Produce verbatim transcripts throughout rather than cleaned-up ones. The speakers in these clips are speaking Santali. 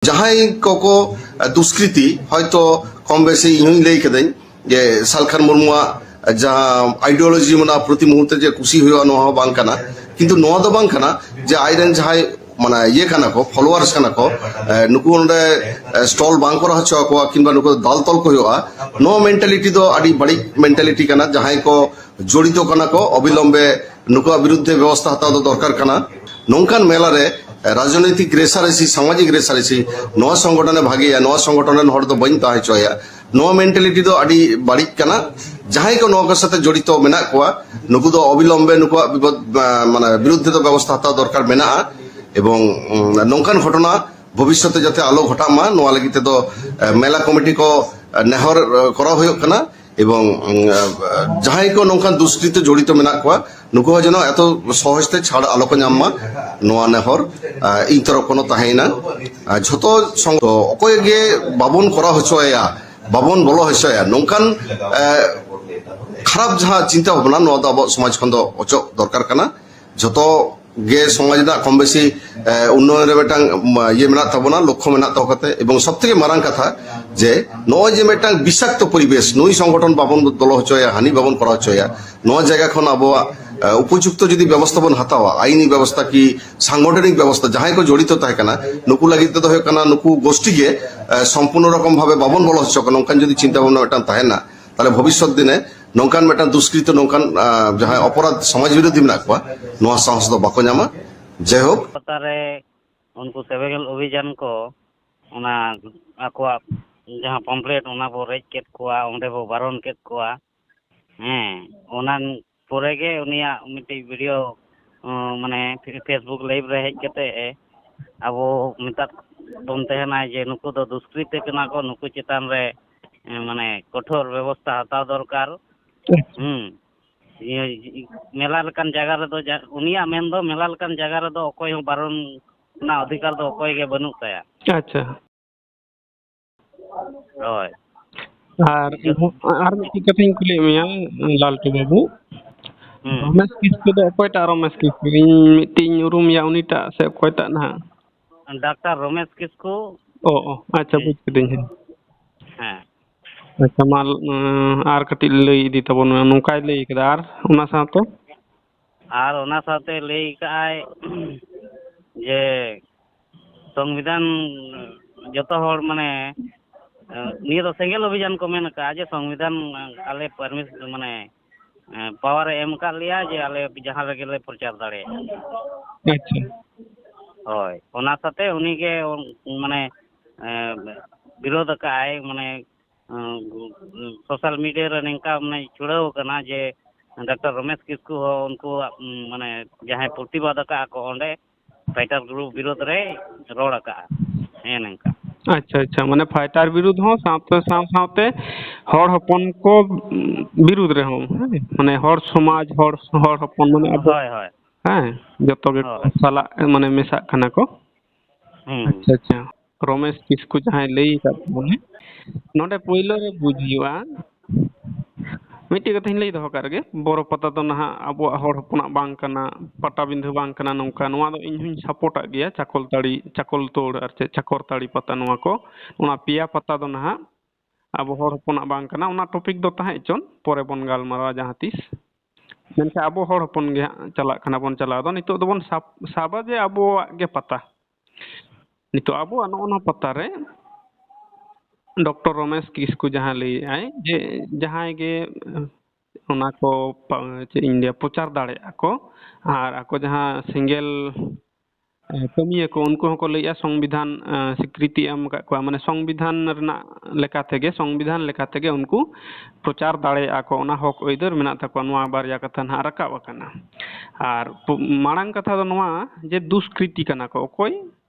ᱡᱟᱦᱟᱸᱭ ᱠᱚᱠᱚ ᱫᱩᱥᱠᱨᱤᱛᱤ, ᱦᱚᱭᱛᱚ ᱠᱚᱢ ᱵᱮᱥᱤ ᱤᱧ ᱦᱚᱸᱧ ᱞᱟᱹᱭ ᱠᱟᱹᱫᱟᱹᱧ ᱡᱮ ᱥᱟᱞᱠᱷᱟᱱ ᱢᱩᱨᱢᱩᱣᱟᱜ ᱡᱟᱦᱟᱸ ideology ᱢᱮᱱᱟᱜᱼᱟ, ᱯᱨᱚᱛᱤ ᱢᱩᱦᱩᱨᱛᱮ ᱡᱮ ᱠᱩᱥᱤ ᱦᱩᱭᱩᱜᱼᱟ, ᱱᱚᱣᱟ ᱦᱚᱸ ᱵᱟᱝ ᱠᱟᱱᱟ᱾ ᱠᱤᱱᱛᱩ ᱱᱚᱣᱟ ᱫᱚ ᱵᱟᱝ ᱠᱟᱱᱟ ᱡᱮ ᱟᱡᱨᱮᱱ ᱡᱟᱦᱟᱸᱭ ᱢᱟᱱᱮ ᱤᱭᱟᱹ ᱠᱟᱱᱟ ᱠᱚ, followers ᱠᱟᱱᱟ ᱠᱚ, ᱮ, ᱱᱩᱠᱩ ᱚᱸᱰᱮ ᱮ, stall ᱵᱟᱝ ᱠᱚ ᱨᱟᱦᱟ ᱦᱚᱪᱚ ᱟᱠᱚᱣᱟ ᱠᱤᱝᱵᱟ ᱱᱩᱠᱩ ᱫᱚ ᱫᱟᱞ ᱛᱚᱞ ᱠᱚ ᱦᱩᱭᱩᱜᱼᱟ, ᱱᱚᱣᱟ mentality ᱫᱚ ᱟᱹᱰᱤ ᱵᱟᱹᱲᱤᱡ mentality ᱠᱟᱱᱟ᱾ ᱡᱟᱦᱟᱸᱭ ᱠᱚ ᱡᱚᱲᱤᱛᱚ ᱠᱟᱱᱟ ᱠᱚ, ᱚᱵᱤᱞᱚᱢᱵᱮ ᱱᱩᱠᱩᱣᱟᱜ ᱵᱤᱨᱩᱫᱽᱫᱷᱮ ᱵᱮᱵᱚᱥᱛᱷᱟ ᱦᱟᱛᱟᱣ ᱫᱚ ᱫᱚᱨᱠᱟᱨ ᱠᱟᱱᱟ᱾ ᱱᱚᱝᱠᱟᱱ ᱢᱮᱞᱟ ᱨᱮ ᱨᱟᱡᱽᱱᱳᱭᱛᱤᱠ ᱨᱮᱥᱟᱨᱮᱥᱤ, ᱥᱟᱢᱟᱡᱤᱠ ᱨᱮᱥᱟᱨᱮᱥᱤ, ᱱᱚᱣᱟ ᱥᱚᱝᱜᱚᱴᱷᱚᱱᱮ ᱵᱷᱟᱜᱮᱭᱟ, ᱱᱚᱣᱟ ᱥᱚᱝᱜᱚᱴᱷᱚᱱ ᱨᱮᱱ ᱦᱚᱲ ᱫᱚ ᱵᱟᱹᱧ ᱛᱟᱦᱮᱸ ᱦᱚᱪᱚᱣᱟᱭᱟ, ᱱᱚᱣᱟ mentality ᱫᱚ ᱟᱹᱰᱤ ᱵᱟᱹᱲᱤᱡ ᱠᱟᱱᱟ᱾ ᱡᱟᱦᱟᱸᱭ ᱠᱚ ᱱᱚᱣᱟ ᱠᱚ ᱥᱟᱛᱮ ᱡᱚᱲᱤᱛᱚ ᱢᱮᱱᱟᱜ ᱠᱚᱣᱟ, ᱱᱩᱠᱩ ᱫᱚ ᱚᱵᱤᱞᱚᱢᱵᱮ ᱱᱩᱠᱩᱣᱟᱜ ᱵᱤᱯᱚᱫ, ᱢᱟᱱᱮ ᱵᱤᱨᱩᱫᱽᱫᱷᱮ ᱫᱚ ᱵᱮᱵᱚᱥᱛᱷᱟ ᱦᱟᱛᱟᱣ ᱫᱚᱨᱠᱟᱨ ᱢᱮᱱᱟᱜᱼᱟ᱾ ᱮᱵᱚᱝ, ᱩᱸ, ᱱᱚᱝᱠᱟᱱ ᱜᱷᱚᱴᱚᱱᱟ ᱵᱷᱚᱵᱤᱥᱥᱚᱛ ᱨᱮ ᱡᱟᱛᱮ ᱟᱞᱚ ᱜᱷᱚᱴᱟᱜ ᱢᱟ, ᱱᱚᱣᱟ ᱞᱟᱹᱜᱤᱫ ᱛᱮᱫᱚ, ᱮ, ᱢᱮᱞᱟ ᱠᱚᱢᱤᱴᱤ ᱠᱚ, ᱮ, ᱱᱮᱦᱚᱨ, ᱮ, ᱠᱚᱨᱟᱣ ᱦᱩᱭᱩᱜ ᱠᱟᱱᱟ᱾ ᱮᱵᱚᱝ, ᱩᱸ, ᱮ, ᱡᱟᱦᱟᱸᱭ ᱠᱚ ᱱᱚᱝᱠᱟᱱ ᱫᱩᱥᱠᱨᱤᱛᱤ ᱡᱚᱲᱤᱛᱚ ᱢᱮᱱᱟᱜ ᱠᱚᱣᱟ, ᱱᱩᱠᱩ ᱦᱚᱸ ᱡᱮᱱᱚ ᱮᱛᱚ ᱥᱚᱦᱚᱡ ᱛᱮ ᱪᱷᱟᱲ ᱟᱞᱚ ᱠᱚ ᱧᱟᱢ ᱢᱟ, ᱱᱚᱣᱟ ᱱᱮᱦᱚᱨ, ᱮ, ᱤᱧ ᱛᱚᱨᱚᱯ ᱠᱷᱚᱱ ᱦᱚᱸ ᱛᱟᱦᱮᱸᱭᱮᱱᱟ᱾ ᱮ, ᱡᱷᱚᱛᱚ ᱥᱚᱝ-, ᱚᱠᱚᱭ ᱜᱮ ᱵᱟᱵᱚᱱ ᱠᱚᱨᱟᱣ ᱦᱚᱪᱚᱭᱟ, ᱵᱟᱵᱚᱱ ᱵᱚᱞᱚ ᱦᱚᱪᱚᱭᱟ, ᱱᱚᱝᱠᱟᱱ, ᱮ, ᱠᱷᱟᱨᱟᱯ ᱡᱟᱦᱟᱸ ᱪᱤᱱᱛᱟᱹ ᱵᱷᱟᱵᱽᱱᱟ, ᱱᱚᱣᱟ ᱫᱚ ᱟᱵᱚᱣᱟᱜ ᱥᱚᱢᱟᱡᱽ ᱠᱷᱚᱱ ᱫᱚ ᱚᱪᱚᱜ ᱫᱚᱨᱠᱟᱨ ᱠᱟᱱᱟ᱾ ᱡᱷᱚᱛᱚ ᱜᱮ ᱥᱚᱢᱟᱡᱽ ᱨᱮᱱᱟᱜ ᱠᱚᱢ ᱵᱮᱥᱤ, ᱮ, ᱩᱱᱱᱚᱭᱚᱱ ᱨᱮ ᱢᱤᱫᱴᱟᱝ, ᱢ, ᱤᱭᱟᱹ ᱢᱮᱱᱟᱜ ᱛᱟᱵᱚᱱᱟ, ᱞᱚᱠᱠᱷᱚ ᱢᱮᱱᱟᱜ ᱛᱟᱵᱚ ᱠᱟᱛᱮ, ᱮᱵᱚᱝ ᱥᱚᱵ ᱛᱷᱮᱠᱮ ᱢᱟᱨᱟᱝ ᱠᱟᱛᱷᱟ ᱡᱮ ᱱᱚᱜᱼᱚᱭ ᱡᱮ ᱢᱤᱫᱴᱟᱝ ᱵᱤᱥᱟᱠᱛᱚ ᱯᱚᱨᱤᱵᱮᱥ, ᱱᱩᱭ ᱥᱚᱝᱜᱚᱴᱷᱚᱱ ᱵᱟᱵᱚᱱ ᱵᱚᱞᱚ ᱦᱚᱪᱚᱭᱟ, ᱦᱟᱹᱱᱤ ᱵᱟᱵᱚᱱ ᱠᱚᱨᱟᱣ ᱦᱚᱪᱚᱭᱟ, ᱱᱚᱣᱟ ᱡᱟᱭᱜᱟ ᱠᱷᱚᱱ ᱟᱵᱚᱣᱟᱜ, ᱮ, ᱩᱯᱚᱡᱩᱠᱛᱚ ᱡᱩᱫᱤ ᱵᱮᱵᱚᱥᱛᱷᱟ ᱵᱚᱱ ᱦᱟᱛᱟᱣᱟ, ᱟᱭᱤᱱᱤ ᱵᱮᱵᱚᱥᱛᱷᱟ ᱠᱤ ᱥᱟᱝᱜᱚᱴᱷᱚᱱᱤᱠ ᱵᱮᱵᱚᱥᱛᱷᱟ, ᱡᱟᱦᱟᱸᱭ ᱠᱚ ᱡᱚᱲᱤᱛᱚ ᱛᱟᱦᱮᱸ ᱠᱟᱱᱟ, ᱱᱩᱠᱩ ᱞᱟᱹᱜᱤᱫ ᱛᱮᱫᱚ ᱦᱩᱭᱩᱜ ᱠᱟᱱᱟ ᱱᱩᱠᱩ ᱜᱳᱥᱴᱤ ᱜᱮ, ᱮ, ᱥᱚᱢᱯᱩᱨᱱᱚ ᱨᱚᱠᱚᱢ ᱵᱷᱟᱵᱮ ᱵᱟᱵᱚᱱ ᱵᱚᱞᱚ ᱦᱚᱪᱚ ᱠᱚᱣᱟ, ᱱᱚᱝᱠᱟᱱ ᱡᱩᱫᱤ ᱪᱤᱱᱛᱟᱹ ᱵᱷᱟᱵᱽᱱᱟ ᱢᱤᱫᱴᱟᱝ ᱛᱟᱦᱮᱱᱟ, ᱛᱟᱦᱞᱮ ᱵᱷᱚᱵᱤᱥᱥᱚᱛ ᱫᱤᱱᱮ ᱱᱚᱝᱠᱟᱱ ᱢᱤᱫᱴᱟᱝ ᱫᱩᱥᱠᱨᱤᱛᱚ, ᱱᱚᱝᱠᱟᱱ, ᱟ, ᱡᱟᱦᱟᱸᱭ ᱚᱯᱚᱨᱟᱫᱷ ᱥᱚᱢᱟᱡᱽ ᱵᱤᱨᱳᱫᱷᱤ ᱢᱮᱱᱟᱜ ᱠᱚᱣᱟ, ᱱᱚᱣᱟ ᱥᱟᱦᱚᱥ ᱫᱚ ᱵᱟᱠᱚ ᱧᱟᱢᱟ᱾ ᱡᱟᱭᱦᱳᱠ᱾ ᱯᱟᱛᱟ ᱨᱮ ᱩᱱᱠᱩ ᱥᱮᱵᱮᱜᱮᱞ ᱚᱵᱷᱤᱡᱟᱱ ᱠᱚ ᱚᱱᱟ ᱟᱠᱚᱣᱟᱜ ᱡᱟᱦᱟᱸ ᱯᱟᱢᱯᱞᱮᱴ, ᱚᱱᱟ ᱵᱚ ᱨᱮᱡ ᱠᱮᱫ ᱠᱚᱣᱟ, ᱚᱸᱰᱮ ᱵᱚ ᱵᱟᱨᱚᱱ ᱠᱮᱫ ᱠᱚᱣᱟ᱾ ᱦᱮᱸ, ᱚᱱᱟ ᱯᱚᱨᱮ ᱜᱮ ᱩᱱᱤᱭᱟᱜ ᱢᱤᱫᱴᱤᱡ ᱵᱷᱤᱰᱤᱭᱳ, ᱚ, ᱢᱟᱱᱮ ᱯᱷᱮ-, Facebook live ᱨᱮ ᱦᱮᱡ ᱠᱟᱛᱮ ᱮ ᱟᱵᱚ ᱢᱮᱛᱟᱫ ᱵᱚᱱ ᱛᱟᱦᱮᱱᱟᱭ ᱡᱮ ᱱᱩᱠᱩ ᱫᱚ ᱫᱩᱥᱠᱨᱤᱛᱤ ᱠᱟᱱᱟ ᱠᱚ, ᱱᱩᱠᱩ ᱪᱮᱛᱟᱱ ᱨᱮ, ᱮ, ᱢᱟᱱᱮ ᱠᱚᱴᱷᱳᱨ ᱵᱮᱵᱚᱥᱛᱷᱟ ᱦᱟᱛᱟᱣ ᱫᱚᱨᱠᱟᱨ᱾ ᱦᱩᱸ᱾ ᱤᱭᱟᱹ, ᱢᱮᱞᱟ ᱞᱮᱠᱟᱱ ᱡᱟᱭᱜᱟ ᱨᱮᱫᱚ ᱡᱟ-, ᱩᱱᱤᱭᱟᱜ ᱢᱮᱱ ᱫᱚ ᱢᱮᱞᱟ ᱞᱮᱠᱟᱱ ᱡᱟᱭᱜᱟ ᱨᱮᱫᱚ ᱚᱠᱚᱭ ᱦᱚᱸ ᱵᱟᱨᱚᱱ ᱨᱮᱱᱟᱜ ᱚᱫᱷᱤᱠᱟᱨ ᱫᱚ ᱚᱠᱚᱭ ᱜᱮ ᱵᱟᱹᱱᱩᱜ ᱛᱟᱭᱟ᱾ ᱟᱪᱪᱷᱟ᱾ ᱦᱳᱭ᱾ ᱟᱨ, ᱡᱚᱛ- ᱟᱨ ᱢᱤᱫᱴᱤᱡ ᱠᱟᱛᱷᱟᱧ ᱠᱩᱞᱤᱭᱮᱫ ᱢᱮᱭᱟ, ᱞᱟᱞᱴᱩ ᱵᱟᱹᱵᱩ᱾ ᱦᱩᱸ᱾ ᱨᱚᱢᱮᱥ ᱠᱤᱥᱠᱩ ᱫᱚ ᱚᱠᱚᱭᱴᱟᱜ ᱨᱚᱢᱮᱥ ᱠᱤᱥᱠᱩ? ᱤᱧ ᱢᱤᱫᱴᱤᱡ ᱤᱧ ᱩᱨᱩᱢᱮᱭᱟ, ᱩᱱᱤᱴᱟᱜ ᱥᱮ ᱚᱠᱚᱭᱴᱟᱜ ᱱᱟᱦᱟᱜ? ᱰᱟᱠᱛᱟᱨ ᱨᱚᱢᱮᱥ ᱠᱤᱥᱠᱩ᱾ ᱚ, ᱚ, ᱟᱪᱪᱷᱟ, ᱵᱩᱡᱽ ᱠᱤᱫᱟᱹᱧ, ᱦᱮᱸ᱾ ᱦᱮᱸ᱾ ᱟᱪᱪᱷᱟ, ᱢᱟ, ᱩᱸ, ᱟᱨ ᱠᱟᱹᱴᱤᱡ ᱞᱟᱹᱭ ᱤᱫᱤ ᱛᱟᱵᱚᱱ ᱢᱮ, ᱱᱚᱝᱠᱟᱭ ᱞᱟᱹᱭ ᱠᱟᱫᱟ, ᱟᱨ ᱚᱱᱟ ᱥᱟᱶᱛᱮ? ᱟᱨ ᱚᱱᱟ ᱥᱟᱶᱛᱮ ᱞᱟᱹᱭ ᱠᱟᱜᱼᱟᱭ ᱡᱮ ᱥᱚᱝᱵᱤᱫᱷᱟᱱ ᱡᱚᱛᱚ ᱦᱚᱲ, ᱢᱟᱱᱮ, ᱮᱸ, ᱱᱤᱭᱟᱹ ᱫᱚ ᱥᱮᱸᱜᱮᱞ ᱚᱵᱷᱤᱡᱟᱱ ᱠᱚ ᱢᱮᱱ ᱟᱠᱟᱫᱼᱟ ᱡᱮ ᱥᱚᱝᱵᱤᱫᱷᱟᱱ, ᱮᱸ, ᱟᱞᱮ ᱯᱟᱨᱢᱤᱥ-, ᱢᱟᱱᱮ, ᱮᱸ, ᱯᱟᱣᱟᱨ ᱮ ᱮᱢ ᱟᱠᱟᱫ ᱞᱮᱭᱟ ᱡᱮ ᱟᱞᱮ ᱡᱟᱦᱟᱸ ᱨᱮᱜᱮ ᱞᱮ ᱯᱨᱚᱪᱟᱨ ᱫᱟᱲᱮᱭᱟᱜᱼᱟ᱾ ᱟᱪᱪᱷᱟ᱾ ᱦᱳᱭ, ᱚᱱᱟ ᱥᱟᱛᱮ ᱩᱱᱤ ᱜᱮ, ᱢᱟᱱᱮ, ᱮᱸ, ᱵᱤᱨᱳᱫᱷ ᱟᱠᱟᱫᱼᱟᱭ, ᱢᱟᱱᱮ, ᱮᱸ, ᱥᱳᱥᱟᱞ ᱢᱤᱰᱤᱭᱟ ᱨᱮ ᱱᱤᱝᱠᱟ, ᱢᱟᱱᱮ, ᱪᱷᱩᱲᱟᱹᱣ ᱟᱠᱟᱱᱟ ᱡᱮ ᱰᱟᱠᱛᱟᱨ ᱨᱚᱢᱮᱥ ᱠᱤᱥᱠᱩ ᱦᱚᱸ ᱩᱱᱠᱩᱣᱟᱜ, ᱩᱸ, ᱢᱟᱱᱮ, ᱡᱟᱦᱟᱸᱭ ᱯᱨᱚᱛᱤᱵᱟᱫ ᱟᱠᱟᱫᱼᱟ ᱠᱚ ᱚᱸᱰᱮ, ᱯᱷᱟᱭᱴᱟᱨ ᱜᱨᱩᱯ ᱵᱤᱨᱳᱫᱷ ᱨᱮᱭ ᱨᱚᱲ ᱟᱠᱟᱫᱼᱟ᱾ ᱦᱮᱸ, ᱱᱚᱝᱠᱟ᱾ ᱟᱪᱪᱷᱟ, ᱟᱪᱪᱷᱟ, ᱢᱟᱱᱮ ᱯᱷᱟᱭᱴᱟᱨ ᱵᱤᱨᱩᱫᱷ ᱦᱚᱸ ᱥᱟᱶᱛᱮ ᱥᱟᱶ ᱥᱟᱶᱛᱮ ᱦᱚᱲ ᱦᱚᱯᱚᱱ ᱠᱚ, ᱩᱸ, ᱵᱤᱨᱩᱫᱷ ᱨᱮᱦᱚᱸ, ᱦᱮᱸ? ᱢᱟᱱᱮ ᱦᱚᱲ ᱥᱚᱢᱟᱡᱽ, ᱦᱚᱲ, ᱦᱚᱲ ᱦᱚᱯᱚᱱ, ᱢᱟᱱᱮ ᱟᱵᱚ, ᱦᱳᱭ, ᱦᱳᱭ᱾ ᱦᱮᱸ, ᱡᱚᱛᱚ ᱜᱮ ᱦᱳᱭ᱾ ᱥᱟᱞᱟᱜ, ᱢᱟᱱᱮ ᱢᱮᱥᱟᱜ ᱠᱟᱱᱟ ᱠᱚ᱾ ᱦᱩᱸ᱾ ᱟᱪᱪᱷᱟ, ᱟᱪᱪᱷᱟ᱾ ᱨᱚᱢᱮᱥ ᱠᱤᱥᱠᱩ ᱡᱟᱦᱟᱸᱭ ᱞᱟᱹᱭ ᱟᱠᱟᱫ ᱛᱟᱵᱚᱱᱟᱭ, ᱱᱚᱰᱮ ᱯᱳᱭᱞᱳ ᱨᱮ ᱵᱩᱡᱽ ᱦᱩᱭᱩᱜᱼᱟ, ᱢᱤᱫᱴᱮᱡ ᱠᱟᱛᱷᱟᱧ ᱞᱟᱹᱭ ᱫᱚᱦᱚ ᱠᱟᱜ ᱨᱮᱜᱮ, ᱵᱚᱨᱚ ᱯᱟᱛᱟ ᱫᱚ ᱱᱟᱦᱟᱜ ᱟᱵᱚᱣᱟᱜ ᱦᱚᱲ ᱦᱚᱯᱚᱱᱟᱜ ᱵᱟᱝ ᱠᱟᱱᱟ, ᱯᱟᱴᱟᱵᱤᱸᱫᱷᱟᱹ ᱵᱟᱝ ᱠᱟᱱᱟ, ᱱᱚᱝᱠᱟ, ᱱᱚᱣᱟ ᱫᱚ ᱤᱧ ᱦᱚᱧ ᱥᱟᱯᱳᱨᱴᱟᱜ ᱜᱮᱭᱟ, ᱪᱟᱠᱚᱞᱛᱟᱹᱲᱤ, ᱪᱟᱠᱚᱞᱛᱳᱲ ᱟᱨ ᱪᱮᱫ, ᱪᱟᱠᱚᱨᱛᱟᱹᱲᱤ ᱯᱟᱛᱟ, ᱱᱚᱣᱟ ᱠᱚ, ᱚᱱᱟ ᱯᱮᱭᱟ ᱯᱟᱛᱟ ᱫᱚ ᱱᱟᱦᱟᱜ ᱟᱵᱚ ᱦᱚᱲ ᱦᱚᱯᱚᱱᱟᱜ ᱵᱟᱝ ᱠᱟᱱᱟ, ᱚᱱᱟ ᱴᱚᱯᱤᱠ ᱫᱚ ᱛᱟᱦᱮᱸ ᱦᱚᱪᱚᱱ, ᱯᱚᱨᱮ ᱵᱚᱱ ᱜᱟᱞᱢᱟᱨᱟᱣᱟ ᱡᱟᱦᱟᱸ ᱛᱤᱥ᱾ ᱢᱮᱱᱠᱷᱟᱱ ᱟᱵᱚ ᱦᱚᱲ ᱦᱚᱯᱚᱱ ᱜᱮ ᱦᱟᱸᱜ ᱪᱟᱞᱟᱜ ᱠᱟᱱᱟ ᱵᱚᱱ, ᱪᱟᱞᱟᱣ ᱫᱚ ᱱᱤᱛᱚᱜ ᱫᱚᱵᱚᱱ ᱥᱟᱵ, ᱥᱟᱵᱟ ᱡᱮ ᱟᱵᱚᱣᱟᱜ ᱜᱮ ᱯᱟᱛᱟ᱾ ᱱᱤᱛᱚᱜ ᱟᱵᱚᱣᱟᱜ ᱱᱚᱜᱼᱚ ᱱᱚᱣᱟ ᱯᱟᱛᱟ ᱨᱮ ᱰᱚᱠᱴᱚᱨ ᱨᱚᱢᱮᱥ ᱠᱤᱥᱠᱩ ᱡᱟᱦᱟᱸ ᱞᱟᱹᱭᱮᱫᱼᱟᱭ ᱡᱮ ᱡᱟᱦᱟᱸᱭ ᱜᱮ ᱚᱱᱟ ᱠᱚ ᱯᱟ-, ᱪᱮᱫ ᱤᱧ ᱞᱟᱹᱭᱟ, ᱯᱨᱚᱪᱟᱨ ᱫᱟᱲᱮᱭᱟᱜᱼᱟ ᱠᱚ, ᱟᱨ ᱟᱠᱚ ᱡᱟᱦᱟᱸ ᱥᱮᱸᱜᱮᱞ, ᱮ, ᱠᱟᱹᱢᱤᱭᱟᱹ ᱠᱚ, ᱩᱱᱠᱩ ᱦᱚᱸᱠᱚ ᱞᱟᱹᱭᱮᱫᱼᱟ ᱥᱚᱝᱵᱤᱫᱷᱟᱱ, ᱮ, ᱥᱤᱠᱨᱤᱛᱤ ᱮᱢ ᱟᱠᱟᱫ ᱠᱚᱣᱟ, ᱢᱟᱱᱮ ᱥᱚᱝᱵᱤᱫᱷᱟᱱ ᱨᱮᱱᱟᱜ ᱞᱮᱠᱟ ᱛᱮᱜᱮ, ᱥᱚᱝᱵᱤᱫᱷᱟᱱ ᱞᱮᱠᱟ ᱛᱮᱜᱮ ᱩᱱᱠᱩ ᱯᱨᱚᱪᱟᱨ ᱫᱟᱲᱮᱭᱟᱜᱼᱟ ᱠᱚ, ᱚᱱᱟ ᱦᱚᱠ ᱟᱹᱭᱫᱟᱹᱨ ᱢᱮᱱᱟᱜ ᱛᱟᱠᱚᱣᱟ᱾ ᱱᱚᱣᱟ ᱵᱟᱨᱭᱟ ᱠᱟᱛᱷᱟ ᱱᱟᱦᱟᱜ ᱨᱟᱠᱟᱵ ᱟᱠᱟᱱᱟ᱾ ᱟᱨ ᱯᱩ-, ᱢᱟᱲᱟᱝ ᱠᱟᱛᱷᱟ ᱫᱚ ᱱᱚᱣᱟ ᱡᱮ ᱫᱩᱥᱠᱨᱤᱛᱤ ᱠᱟᱱᱟ ᱠᱚ, ᱚᱠᱚᱭ?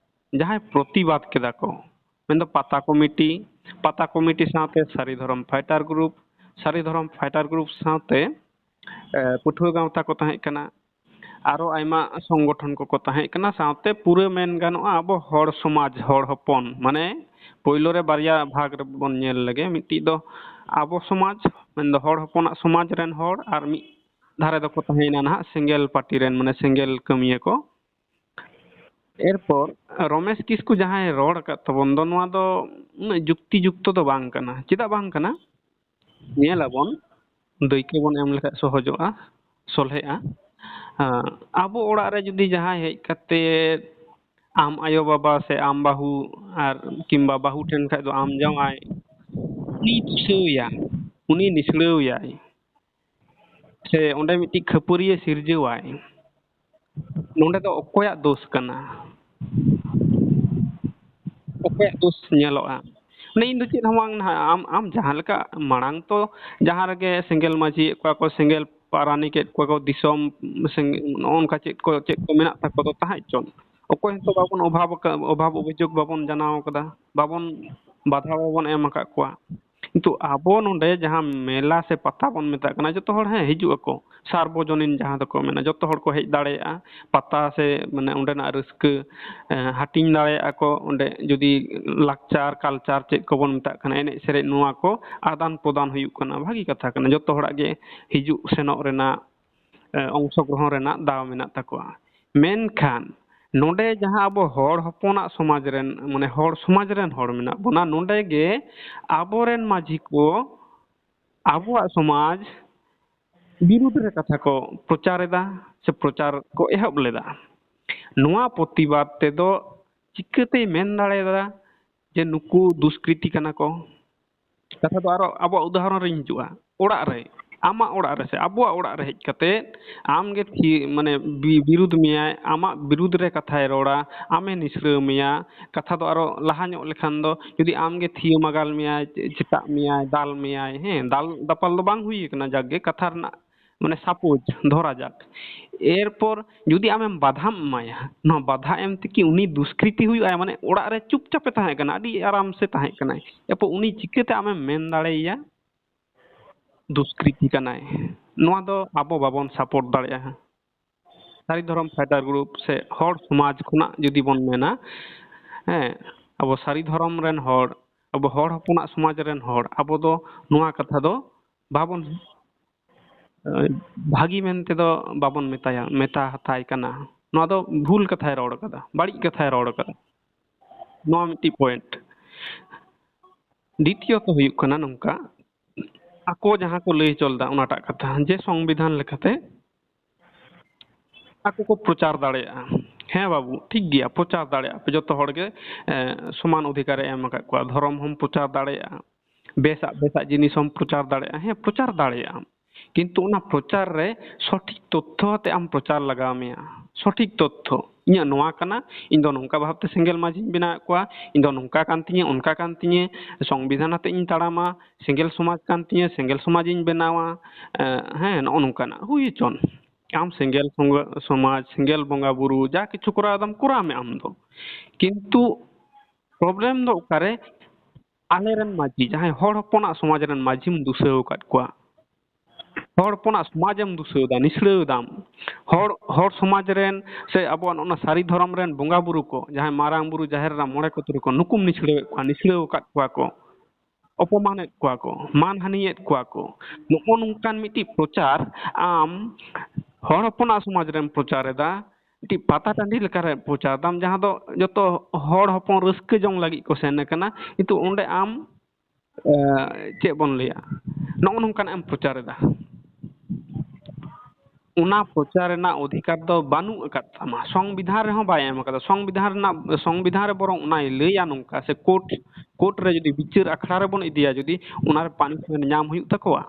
ᱡᱟᱦᱟᱸᱭ ᱯᱨᱚᱛᱤᱵᱟᱫ ᱠᱮᱫᱟ ᱠᱚ, ᱢᱮᱱᱫᱚ ᱯᱟᱛᱟ ᱠᱚᱢᱤᱴᱤ, ᱯᱟᱛᱟ ᱠᱚᱢᱤᱴᱤ ᱥᱟᱶᱛᱮ ᱥᱟᱹᱨᱤ ᱫᱷᱚᱨᱚᱢ ᱯᱷᱟᱭᱴᱟᱨ ᱜᱨᱩᱯ, ᱥᱟᱹᱨᱤ ᱫᱷᱚᱨᱚᱢ ᱯᱷᱟᱭᱴᱟᱨ ᱜᱨᱩᱯ ᱥᱟᱶᱛᱮ, ᱮ, ᱯᱟᱹᱴᱷᱩᱣᱟᱹ ᱜᱟᱶᱛᱟ ᱠᱚ ᱛᱟᱦᱮᱸ ᱠᱟᱱᱟ, ᱟᱨᱚ ᱟᱭᱢᱟ ᱥᱚᱝᱜᱚᱴᱷᱚᱱ ᱠᱚᱠᱚ ᱛᱟᱦᱮᱸ ᱠᱟᱱᱟ, ᱥᱟᱶᱛᱮ ᱯᱩᱨᱟᱹ ᱢᱮᱱ ᱜᱟᱱᱚᱜᱼᱟ ᱟᱵᱚ ᱦᱚᱲ ᱥᱚᱢᱟᱡᱽ, ᱦᱚᱲ ᱦᱚᱯᱚᱱ, ᱢᱟᱱᱮ ᱯᱳᱭᱞᱳ ᱨᱮ ᱵᱟᱨᱭᱟ ᱵᱷᱟᱜᱽ ᱨᱮᱵᱚᱱ ᱧᱮᱞ ᱞᱮᱜᱮ, ᱢᱤᱫᱴᱤᱡ ᱫᱚ ᱟᱵᱚ ᱥᱚᱢᱟᱡᱽ, ᱢᱮᱱᱫᱚ ᱦᱚᱲ ᱦᱚᱯᱚᱱᱟᱜ ᱥᱚᱢᱟᱡᱽ ᱨᱮᱱ ᱦᱚᱲ, ᱟᱨ ᱢᱤᱫ ᱫᱷᱟᱨᱮ ᱫᱚᱠᱚ ᱛᱟᱦᱮᱸᱭᱮᱱᱟ ᱱᱟᱦᱟᱜ ᱥᱮᱸᱜᱮᱞ ᱯᱟᱹᱴᱤ ᱨᱮᱱ, ᱢᱟᱱᱮ ᱥᱮᱸᱜᱮᱞ ᱠᱟᱹᱢᱤᱭᱟᱹ ᱠᱚ᱾ ᱮᱨᱯᱚᱨ ᱨᱚᱢᱮᱥ ᱠᱤᱥᱠᱩ ᱡᱟᱦᱟᱸᱭ ᱨᱚᱲ ᱟᱠᱟᱫ ᱛᱟᱵᱚᱱ ᱫᱚ, ᱱᱚᱣᱟ ᱫᱚ ᱩᱱᱟᱹᱜ ᱡᱩᱠᱛᱤ ᱡᱩᱠᱛᱚ ᱫᱚ ᱵᱟᱝ ᱠᱟᱱᱟ᱾ ᱪᱮᱫᱟᱜ ᱵᱟᱝ ᱠᱟᱱᱟ? ᱧᱮᱞ ᱟᱵᱚᱱ, ᱫᱟᱹᱭᱠᱟᱹ ᱵᱚᱱ ᱮᱢ ᱞᱮᱠᱷᱟᱡ ᱥᱚᱦᱚᱡᱚᱜᱼᱟ, ᱥᱚᱞᱦᱮᱜᱼᱟ᱾ ᱟᱸ, ᱟᱵᱚ ᱚᱲᱟᱜ ᱨᱮ ᱡᱩᱫᱤ ᱡᱟᱦᱟᱸᱭ ᱦᱮᱡ ᱠᱟᱛᱮ ᱟᱢ ᱟᱭᱳ ᱵᱟᱵᱟ ᱥᱮ ᱟᱢ ᱵᱟᱹᱦᱩ ᱟᱨ ᱠᱤᱝᱵᱟ ᱵᱟᱹᱦᱩ ᱴᱷᱮᱱ ᱠᱷᱟᱡ ᱫᱚ ᱟᱢ ᱡᱟᱶᱟᱭ, ᱩᱱᱤ ᱫᱩᱥᱟᱹᱣᱮᱭᱟ, ᱩᱱᱤ ᱱᱤᱥᱲᱟᱹᱣᱮᱭᱟᱭ, ᱥᱮ ᱚᱸᱰᱮ ᱢᱤᱫᱴᱤᱡ ᱠᱷᱟᱹᱯᱟᱹᱨᱤᱭᱟᱹ ᱥᱤᱨᱡᱟᱹᱣᱟᱭ, ᱱᱚᱸᱰᱮ ᱫᱚ ᱚᱠᱚᱭᱟᱜ ᱫᱳᱥ ᱠᱟᱱᱟ? ᱚᱠᱚᱭᱟᱜ ᱫᱳᱥ ᱧᱮᱞᱚᱜᱼᱟ? ᱢᱟᱱᱮ ᱤᱧ ᱫᱚ ᱪᱮᱫ ᱦᱚᱸ ᱵᱟᱝ ᱱᱟᱦᱟᱜ, ᱟᱢ, ᱟᱢ ᱡᱟᱦᱟᱸ ᱞᱮᱠᱟ ᱢᱟᱲᱟᱝ ᱛᱚ ᱡᱟᱦᱟᱸ ᱨᱮᱜᱮ ᱥᱮᱸᱜᱮᱞ ᱢᱟᱹᱡᱷᱤᱭᱮᱫ ᱠᱚᱣᱟ ᱠᱚ, ᱥᱮᱸᱜᱮᱞ ᱯᱟᱨᱟᱱᱤᱠᱮᱫ ᱠᱚᱣᱟ ᱠᱚ, ᱫᱤᱥᱚᱢ ᱥᱮᱸᱜᱮᱞ, ᱱᱚᱜᱼᱚ ᱱᱚᱝᱠᱟ ᱪᱮᱫ ᱠᱚ, ᱪᱮᱫ ᱠᱚ ᱢᱮᱱᱟᱜ ᱛᱟᱠᱚ ᱫᱚ ᱛᱟᱦᱮᱸ ᱦᱚᱪᱚᱱ, ᱚᱠᱚᱭ ᱦᱚᱸᱛᱚ ᱵᱟᱵᱚᱱ ᱚᱵᱷᱟᱵ ᱟᱠᱟᱫ, ᱚᱵᱷᱟᱵ ᱚᱵᱷᱤᱡᱳᱜᱽ ᱵᱟᱵᱚᱱ ᱡᱟᱱᱟᱣ ᱟᱠᱟᱫᱟ, ᱵᱟᱵᱚᱱ, ᱵᱟᱫᱷᱟ ᱵᱟᱵᱚᱱ ᱮᱢ ᱟᱠᱟᱫ ᱠᱚᱣᱟ᱾ ᱠᱤᱱᱛᱩ ᱟᱵᱚ ᱱᱚᱰᱮ ᱡᱟᱦᱟᱸ ᱢᱮᱞᱟ ᱥᱮ ᱯᱟᱛᱟ ᱵᱚᱱ ᱢᱮᱛᱟᱜ ᱠᱟᱱᱟ, ᱡᱚᱛᱚ ᱦᱚᱲ, ᱦᱮᱸ, ᱦᱤᱡᱩᱜ ᱟᱠᱚ, ᱥᱟᱨᱵᱚᱡᱚᱱᱤᱱ ᱡᱟᱦᱟᱸ ᱫᱚᱠᱚ ᱢᱮᱱᱟ, ᱡᱚᱛᱚ ᱦᱚᱲ ᱠᱚ ᱦᱮᱡ ᱫᱟᱲᱮᱭᱟᱜᱼᱟ᱾ ᱯᱟᱛᱟ ᱥᱮ ᱢᱟᱱᱮ ᱚᱸᱰᱮᱱᱟᱜ ᱨᱟᱹᱥᱠᱟᱹ, ᱮ, ᱦᱟᱹᱴᱤᱧ ᱫᱟᱲᱮᱭᱟᱜᱼᱟ ᱠᱚ᱾ ᱚᱸᱰᱮ ᱡᱩᱫᱤ ᱞᱟᱠᱪᱟᱨ, ᱠᱟᱞᱪᱟᱨ ᱪᱮᱫ ᱠᱚᱵᱚᱱ ᱢᱮᱛᱟᱜ ᱠᱟᱱᱟ, ᱮᱱᱮᱡ ᱥᱮᱨᱮᱧ, ᱱᱚᱣᱟ ᱠᱚ ᱟᱫᱟᱱ ᱯᱨᱚᱫᱟᱱ ᱦᱩᱭᱩᱜ ᱠᱟᱱᱟ, ᱵᱷᱟᱹᱜᱤ ᱠᱟᱛᱷᱟ ᱠᱟᱱᱟ᱾ ᱡᱚᱛᱚ ᱦᱚᱲᱟᱜ ᱜᱮ ᱦᱤᱡᱩᱜ ᱥᱮᱱᱚᱜ ᱨᱮᱱᱟᱜ, ᱮ, ᱚᱝᱥᱚᱜᱨᱚᱦᱚᱱ ᱨᱮᱱᱟᱜ ᱫᱟᱣ ᱢᱮᱱᱟᱜ ᱛᱟᱠᱚᱣᱟ᱾ ᱢᱮᱱᱠᱷᱟᱱ ᱱᱚᱰᱮ ᱡᱟᱦᱟᱸ ᱟᱵᱚ ᱦᱚᱲ ᱦᱚᱯᱚᱱᱟᱜ ᱥᱚᱢᱟᱡᱽ ᱨᱮᱱ, ᱢᱟᱱᱮ ᱦᱚᱲ ᱥᱚᱢᱟᱡᱽ ᱨᱮᱱ ᱦᱚᱲ ᱢᱮᱱᱟᱜ ᱵᱚᱱᱟ, ᱱᱚᱰᱮ ᱜᱮ ᱟᱵᱚᱨᱮᱱ ᱢᱟᱹᱡᱷᱤ ᱠᱚ ᱟᱵᱚᱣᱟᱜ ᱥᱚᱢᱟᱡᱽ ᱵᱤᱨᱩᱫᱽ ᱨᱮ ᱠᱟᱛᱷᱟ ᱠᱚ ᱯᱨᱚᱪᱟᱨ ᱮᱫᱟ ᱥᱮ ᱯᱨᱚᱪᱟᱨ ᱠᱚ ᱮᱦᱚᱵ ᱞᱮᱫᱟ᱾ ᱱᱚᱣᱟ ᱯᱨᱚᱛᱤᱵᱟᱫ ᱛᱮᱫᱚ ᱪᱤᱠᱟᱹᱛᱮᱭ ᱢᱮᱱ ᱫᱟᱲᱮᱭᱟᱫᱟ ᱡᱮ ᱱᱩᱠᱩ ᱫᱩᱥᱠᱨᱤᱛᱤ ᱠᱟᱱᱟ ᱠᱚ? ᱠᱟᱛᱷᱟ ᱫᱚ ᱟᱨᱚ ᱟᱵᱚᱣᱟᱜ ᱩᱫᱟᱦᱚᱨᱚᱱ ᱨᱤᱧ ᱦᱤᱡᱩᱜᱼᱟ᱾ ᱚᱲᱟᱜ ᱨᱮ, ᱟᱢᱟᱜ ᱚᱲᱟᱜ ᱨᱮ ᱥᱮ ᱟᱵᱚᱣᱟᱜ ᱚᱲᱟᱜ ᱨᱮ ᱦᱮᱡ ᱠᱟᱛᱮ ᱟᱢᱜᱮ ᱛᱷᱤ-, ᱢᱟᱱᱮ ᱵᱤ-, ᱵᱤᱨᱩᱫᱽ ᱢᱮᱭᱟᱭ, ᱟᱢᱟᱜ ᱵᱤᱨᱩᱫᱽ ᱨᱮ ᱠᱟᱛᱷᱟᱭ ᱨᱚᱲᱟ, ᱟᱢᱮ ᱱᱤᱥᱲᱟᱹᱣ ᱢᱮᱭᱟ᱾ ᱠᱟᱛᱷᱟ ᱫᱚ ᱟᱨᱚ ᱞᱟᱦᱟ ᱧᱚᱜ ᱞᱮᱠᱷᱟᱱ ᱫᱚ ᱡᱩᱫᱤ ᱟᱢᱜᱮ ᱛᱷᱤᱭᱟᱹ ᱢᱟᱜᱟᱞ ᱢᱮᱭᱟᱭ, ᱪᱮ-, ᱪᱮᱴᱟᱜ ᱢᱮᱭᱟᱭ, ᱫᱟᱞ ᱢᱮᱭᱟᱭ, ᱦᱮᱸ, ᱫᱟᱞ ᱫᱟᱯᱟᱞ ᱫᱚ ᱵᱟᱝ ᱦᱩᱭ ᱠᱟᱱᱟ, ᱡᱟᱠ ᱜᱮ ᱠᱟᱛᱷᱟ ᱨᱮᱱᱟᱜ ᱢᱟᱱᱮ suppose ᱫᱷᱚᱨᱟ ᱡᱟᱠ, ᱮᱨᱯᱚᱨ ᱡᱩᱫᱤ ᱟᱢᱮᱢ ᱵᱟᱫᱷᱟᱢ ᱮᱢᱟᱭᱟ, ᱱᱚᱣᱟ ᱵᱟᱫᱷᱟ ᱮᱢ ᱛᱮᱠᱤ ᱩᱱᱤ ᱫᱩᱥᱠᱨᱤᱛᱤ ᱦᱩᱭᱩᱜᱼᱟ? ᱢᱟᱱᱮ ᱚᱲᱟᱜ ᱨᱮ ᱪᱩᱯᱪᱟᱯᱮ ᱛᱟᱦᱮᱸ ᱠᱟᱱᱟ, ᱟᱹᱰᱤ ᱟᱨᱟᱢ ᱥᱮ ᱛᱟᱦᱮᱸ ᱠᱟᱱᱟᱭ, ᱮᱨᱯᱚᱨ ᱩᱱᱤ ᱪᱤᱠᱟᱹᱛᱮ ᱟᱢᱮᱢ ᱢᱮᱱ ᱫᱟᱲᱮᱭᱟᱭᱟ ᱫᱩᱥᱠᱨᱤᱛᱤ ᱠᱟᱱᱟᱭ? ᱱᱚᱣᱟ ᱫᱚ ᱟᱵᱚ ᱵᱟᱵᱚᱱ support ᱫᱟᱲᱮᱭᱟᱜᱼᱟ᱾ ᱥᱟᱹᱨᱤ ᱫᱷᱚᱨᱚᱢ fighter group ᱥᱮ ᱦᱚᱲ ᱥᱚᱢᱟᱡᱽ ᱠᱷᱚᱱᱟᱜ ᱡᱩᱫᱤ ᱵᱚᱱ ᱢᱮᱱᱟ, ᱦᱮᱸ, ᱟᱵᱚ ᱥᱟᱹᱨᱤ ᱫᱷᱚᱨᱚᱢ ᱨᱮᱱ ᱦᱚᱲ, ᱟᱵᱚ ᱦᱚᱲ ᱦᱚᱯᱚᱱᱟᱜ ᱥᱚᱢᱟᱡᱽ ᱨᱮᱱ ᱦᱚᱲ, ᱟᱵᱚ ᱫᱚ ᱱᱚᱣᱟ ᱠᱟᱛᱷᱟ ᱫᱚ ᱵᱟᱵᱚᱱ, ᱮ, ᱵᱷᱟᱹᱜᱤ ᱢᱮᱱᱛᱮ ᱫᱚ ᱵᱟᱵᱚᱱ ᱢᱮᱛᱟᱭᱟ, ᱢᱮᱛᱟ ᱦᱟᱛᱟᱭ ᱠᱟᱱᱟ᱾ ᱱᱚᱣᱟ ᱫᱚ ᱵᱷᱩᱞ ᱠᱟᱛᱷᱟᱭ ᱨᱚᱲ ᱠᱟᱫᱟ, ᱵᱟᱹᱲᱤᱡ ᱠᱟᱛᱷᱟᱭ ᱨᱚᱲ ᱠᱟᱫᱟ᱾ ᱱᱚᱣᱟ ᱢᱤᱫᱴᱤᱡ ᱯᱚᱭᱮᱱᱴ᱾ ᱫᱤᱛᱤᱭᱚᱛᱚ ᱦᱩᱭᱩᱜ ᱠᱟᱱᱟ ᱱᱚᱝᱠᱟ, ᱟᱠᱚ ᱡᱟᱦᱟᱸ ᱠᱚ ᱞᱟᱹᱭ ᱦᱚᱪᱚ ᱞᱮᱫᱟ ᱚᱱᱟᱴᱟᱜ ᱠᱟᱛᱷᱟ, ᱡᱮ ᱥᱚᱝᱵᱤᱫᱷᱟᱱ ᱞᱮᱠᱟᱛᱮ ᱟᱠᱚ ᱠᱚ ᱯᱨᱚᱪᱟᱨ ᱫᱟᱲᱮᱭᱟᱜᱼᱟ᱾ ᱦᱮᱸ ᱵᱟᱹᱵᱩ, ᱴᱷᱤᱠ ᱜᱮᱭᱟ, ᱯᱨᱚᱪᱟᱨ ᱫᱟᱲᱮᱭᱟᱜᱼᱟ ᱯᱮ, ᱡᱚᱛᱚ ᱦᱚᱲ ᱜᱮ, ᱮ, ᱥᱚᱢᱟᱱ ᱚᱫᱷᱤᱠᱟᱨᱮ ᱮᱢ ᱟᱠᱟᱫ ᱠᱚᱣᱟ᱾ ᱫᱷᱚᱨᱚᱢ ᱦᱚᱸᱢ ᱯᱨᱚᱪᱟᱨ ᱫᱟᱲᱮᱭᱟᱜᱼᱟ, ᱵᱮᱥᱟᱜ ᱵᱮᱥᱟᱜ ᱡᱤᱱᱤᱥ ᱦᱚᱸᱢ ᱯᱨᱚᱪᱟᱨ ᱫᱟᱲᱮᱭᱟᱜᱼᱟ᱾ ᱦᱮᱸ, ᱯᱨᱚᱪᱟᱨ ᱫᱟᱲᱮᱭᱟᱜ ᱟᱢ, ᱠᱤᱱᱛᱩ ᱚᱱᱟ ᱯᱨᱚᱪᱟᱨ ᱨᱮ ᱥᱚᱴᱷᱤᱠ ᱛᱚᱛᱛᱷᱚ ᱟᱛᱮ ᱟᱢ ᱯᱨᱚᱪᱟᱨ ᱞᱟᱜᱟᱣ ᱢᱮᱭᱟ, ᱥᱚᱴᱷᱤᱠ ᱛᱚᱛᱛᱷᱚ᱾ ᱤᱧᱟᱹᱜ ᱱᱚᱣᱟ ᱠᱟᱱᱟ, ᱤᱧ ᱫᱚ ᱱᱚᱝᱠᱟ ᱵᱷᱟᱵᱛᱮ ᱥᱮᱸᱜᱮᱞ ᱢᱟᱹᱡᱷᱤᱧ ᱵᱮᱱᱟᱣᱮᱫ ᱠᱚᱣᱟ, ᱤᱧ ᱫᱚ ᱱᱚᱝᱠᱟ ᱠᱟᱱ ᱛᱤᱧᱟᱹ, ᱚᱱᱠᱟ ᱠᱟᱱ ᱛᱤᱧᱟᱹ, ᱥᱚᱝᱵᱤᱫᱷᱟᱱ ᱟᱛᱮ ᱤᱧ ᱛᱟᱲᱟᱢᱟ, ᱥᱮᱸᱜᱮᱞ ᱥᱚᱢᱟᱡᱽ ᱠᱟᱱ ᱛᱤᱧᱟᱹ, ᱥᱮᱸᱜᱮᱞ ᱥᱚᱢᱟᱡᱤᱧ ᱵᱮᱱᱟᱣᱟ᱾ ᱮ, ᱦᱮᱸ, ᱱᱚᱜᱼᱚ ᱱᱚᱝᱠᱟᱱᱟᱜ ᱦᱩᱭ ᱦᱚᱪᱚᱱ᱾ ᱟᱢ ᱥᱮᱸᱜᱮᱞ ᱥᱚᱝᱜ-, ᱥᱚᱢᱟᱡᱽ, ᱥᱮᱸᱜᱮᱞ ᱵᱚᱸᱜᱟ ᱵᱩᱨᱩ, ᱡᱟ ᱠᱤᱪᱷᱩ ᱠᱚᱨᱟᱣ ᱫᱟᱢ ᱠᱚᱨᱟᱣ ᱢᱮ ᱟᱢ ᱫᱚ, ᱠᱤᱱᱛᱩ ᱯᱨᱚᱵᱞᱮᱢ ᱫᱚ ᱚᱠᱟᱨᱮ, ᱟᱞᱮᱨᱮᱱ ᱢᱟᱹᱡᱷᱤ, ᱡᱟᱦᱟᱸᱭ ᱦᱚᱲ ᱦᱚᱯᱚᱱᱟᱜ ᱥᱚᱢᱟᱡᱽ ᱨᱮᱱ ᱢᱟᱹᱡᱷᱤᱢ ᱫᱩᱥᱟᱹᱣ ᱟᱠᱟᱫ ᱠᱚᱣᱟ, ᱦᱚᱲ ᱦᱚᱯᱚᱱᱟᱜ ᱥᱚᱢᱟᱡᱮᱢ ᱫᱩᱥᱟᱹᱣ ᱮᱫᱟ, ᱱᱤᱥᱲᱟᱹᱣ ᱮᱫᱟᱢ᱾ ᱦᱚᱲ, ᱦᱚᱲ ᱥᱚᱢᱟᱡᱽ ᱨᱮᱱ ᱥᱮ ᱟᱵᱚᱣᱟᱜ ᱚᱱᱟ ᱥᱟᱹᱨᱤ ᱫᱷᱚᱨᱚᱢ ᱨᱮᱱ ᱵᱚᱸᱜᱟ ᱵᱩᱨᱩ ᱠᱚ, ᱡᱟᱦᱟᱸᱭ ᱢᱟᱨᱟᱝ ᱵᱩᱨᱩ, ᱡᱟᱦᱮᱨ ᱮᱨᱟ, ᱢᱚᱬᱮ ᱠᱚ ᱛᱩᱨᱩᱭ ᱠᱚ, ᱱᱩᱠᱩᱢ ᱱᱤᱥᱲᱟᱹᱣᱮᱫ ᱠᱚᱣᱟ, ᱱᱤᱥᱲᱟᱹᱣ ᱟᱠᱟᱫ ᱠᱚᱣᱟ ᱠᱚ, ᱚᱯᱚᱢᱟᱱᱮᱫ ᱠᱚᱣᱟ ᱠᱚ, ᱢᱟᱱᱦᱟᱱᱤᱭᱮᱫ ᱠᱚᱣᱟ ᱠᱚ᱾ ᱱᱚᱜᱼᱚ ᱱᱚᱝᱠᱟᱱ ᱢᱤᱫᱴᱤᱡ ᱯᱨᱚᱪᱟᱨ ᱟᱢ ᱦᱚᱲ ᱦᱚᱯᱚᱱᱟᱜ ᱥᱚᱢᱟᱡᱽ ᱨᱮᱢ ᱯᱨᱚᱪᱟᱨ ᱮᱫᱟ, ᱢᱤᱫᱴᱤᱡ ᱯᱟᱛᱟ ᱴᱟᱺᱰᱤ ᱞᱮᱠᱟᱨᱮ ᱯᱨᱚᱪᱟᱨ ᱫᱟᱢ, ᱡᱟᱦᱟᱸ ᱫᱚ ᱡᱚᱛᱚ ᱦᱚᱲ ᱦᱚᱯᱚᱱ ᱨᱟᱹᱥᱠᱟᱹ ᱡᱚᱝ ᱞᱟᱹᱜᱤᱫ ᱠᱚ ᱥᱮᱱ ᱟᱠᱟᱱᱟ, ᱠᱤᱱᱛᱩ ᱚᱸᱰᱮ ᱟᱢ, ᱮ, ᱪᱮᱫ ᱵᱚᱱ ᱞᱟᱹᱭᱟ, ᱱᱚᱜᱼᱚ ᱱᱚᱝᱠᱟᱱᱟᱜ ᱮᱢ ᱯᱨᱚᱪᱟᱨ ᱮᱫᱟ᱾ ᱚᱱᱟ ᱯᱨᱚᱪᱟᱨ ᱨᱮᱱᱟᱜ ᱚᱫᱷᱤᱠᱟᱨ ᱫᱚ ᱵᱟᱹᱱᱩᱜ ᱟᱠᱟᱫ ᱛᱟᱢᱟ, ᱥᱚᱝᱵᱤᱫᱷᱟᱱ ᱨᱮᱦᱚᱸ ᱵᱟᱭ ᱮᱢ ᱟᱠᱟᱫᱟ᱾ ᱥᱚᱝᱵᱤᱫᱷᱟᱱ ᱨᱮᱱᱟᱜ, ᱥᱚᱝᱵᱤᱫᱷᱟᱱ ᱨᱮ ᱵᱚᱨᱚᱝ ᱚᱱᱟᱭ ᱞᱟᱹᱭᱟ ᱱᱚᱝᱠᱟ, ᱥᱮ ᱠᱳᱨᱴ, ᱠᱳᱨᱴ ᱨᱮ ᱡᱩᱫᱤ ᱵᱤᱪᱟᱹᱨ ᱟᱠᱷᱲᱟ ᱨᱮᱵᱚᱱ ᱤᱫᱤᱭᱟ, ᱡᱩᱫᱤ ᱚᱱᱟᱨᱮ ᱯᱟᱱᱤᱥᱢᱮᱱᱴ ᱧᱟᱢ ᱦᱩᱭᱩᱜ ᱛᱟᱠᱚᱣᱟ,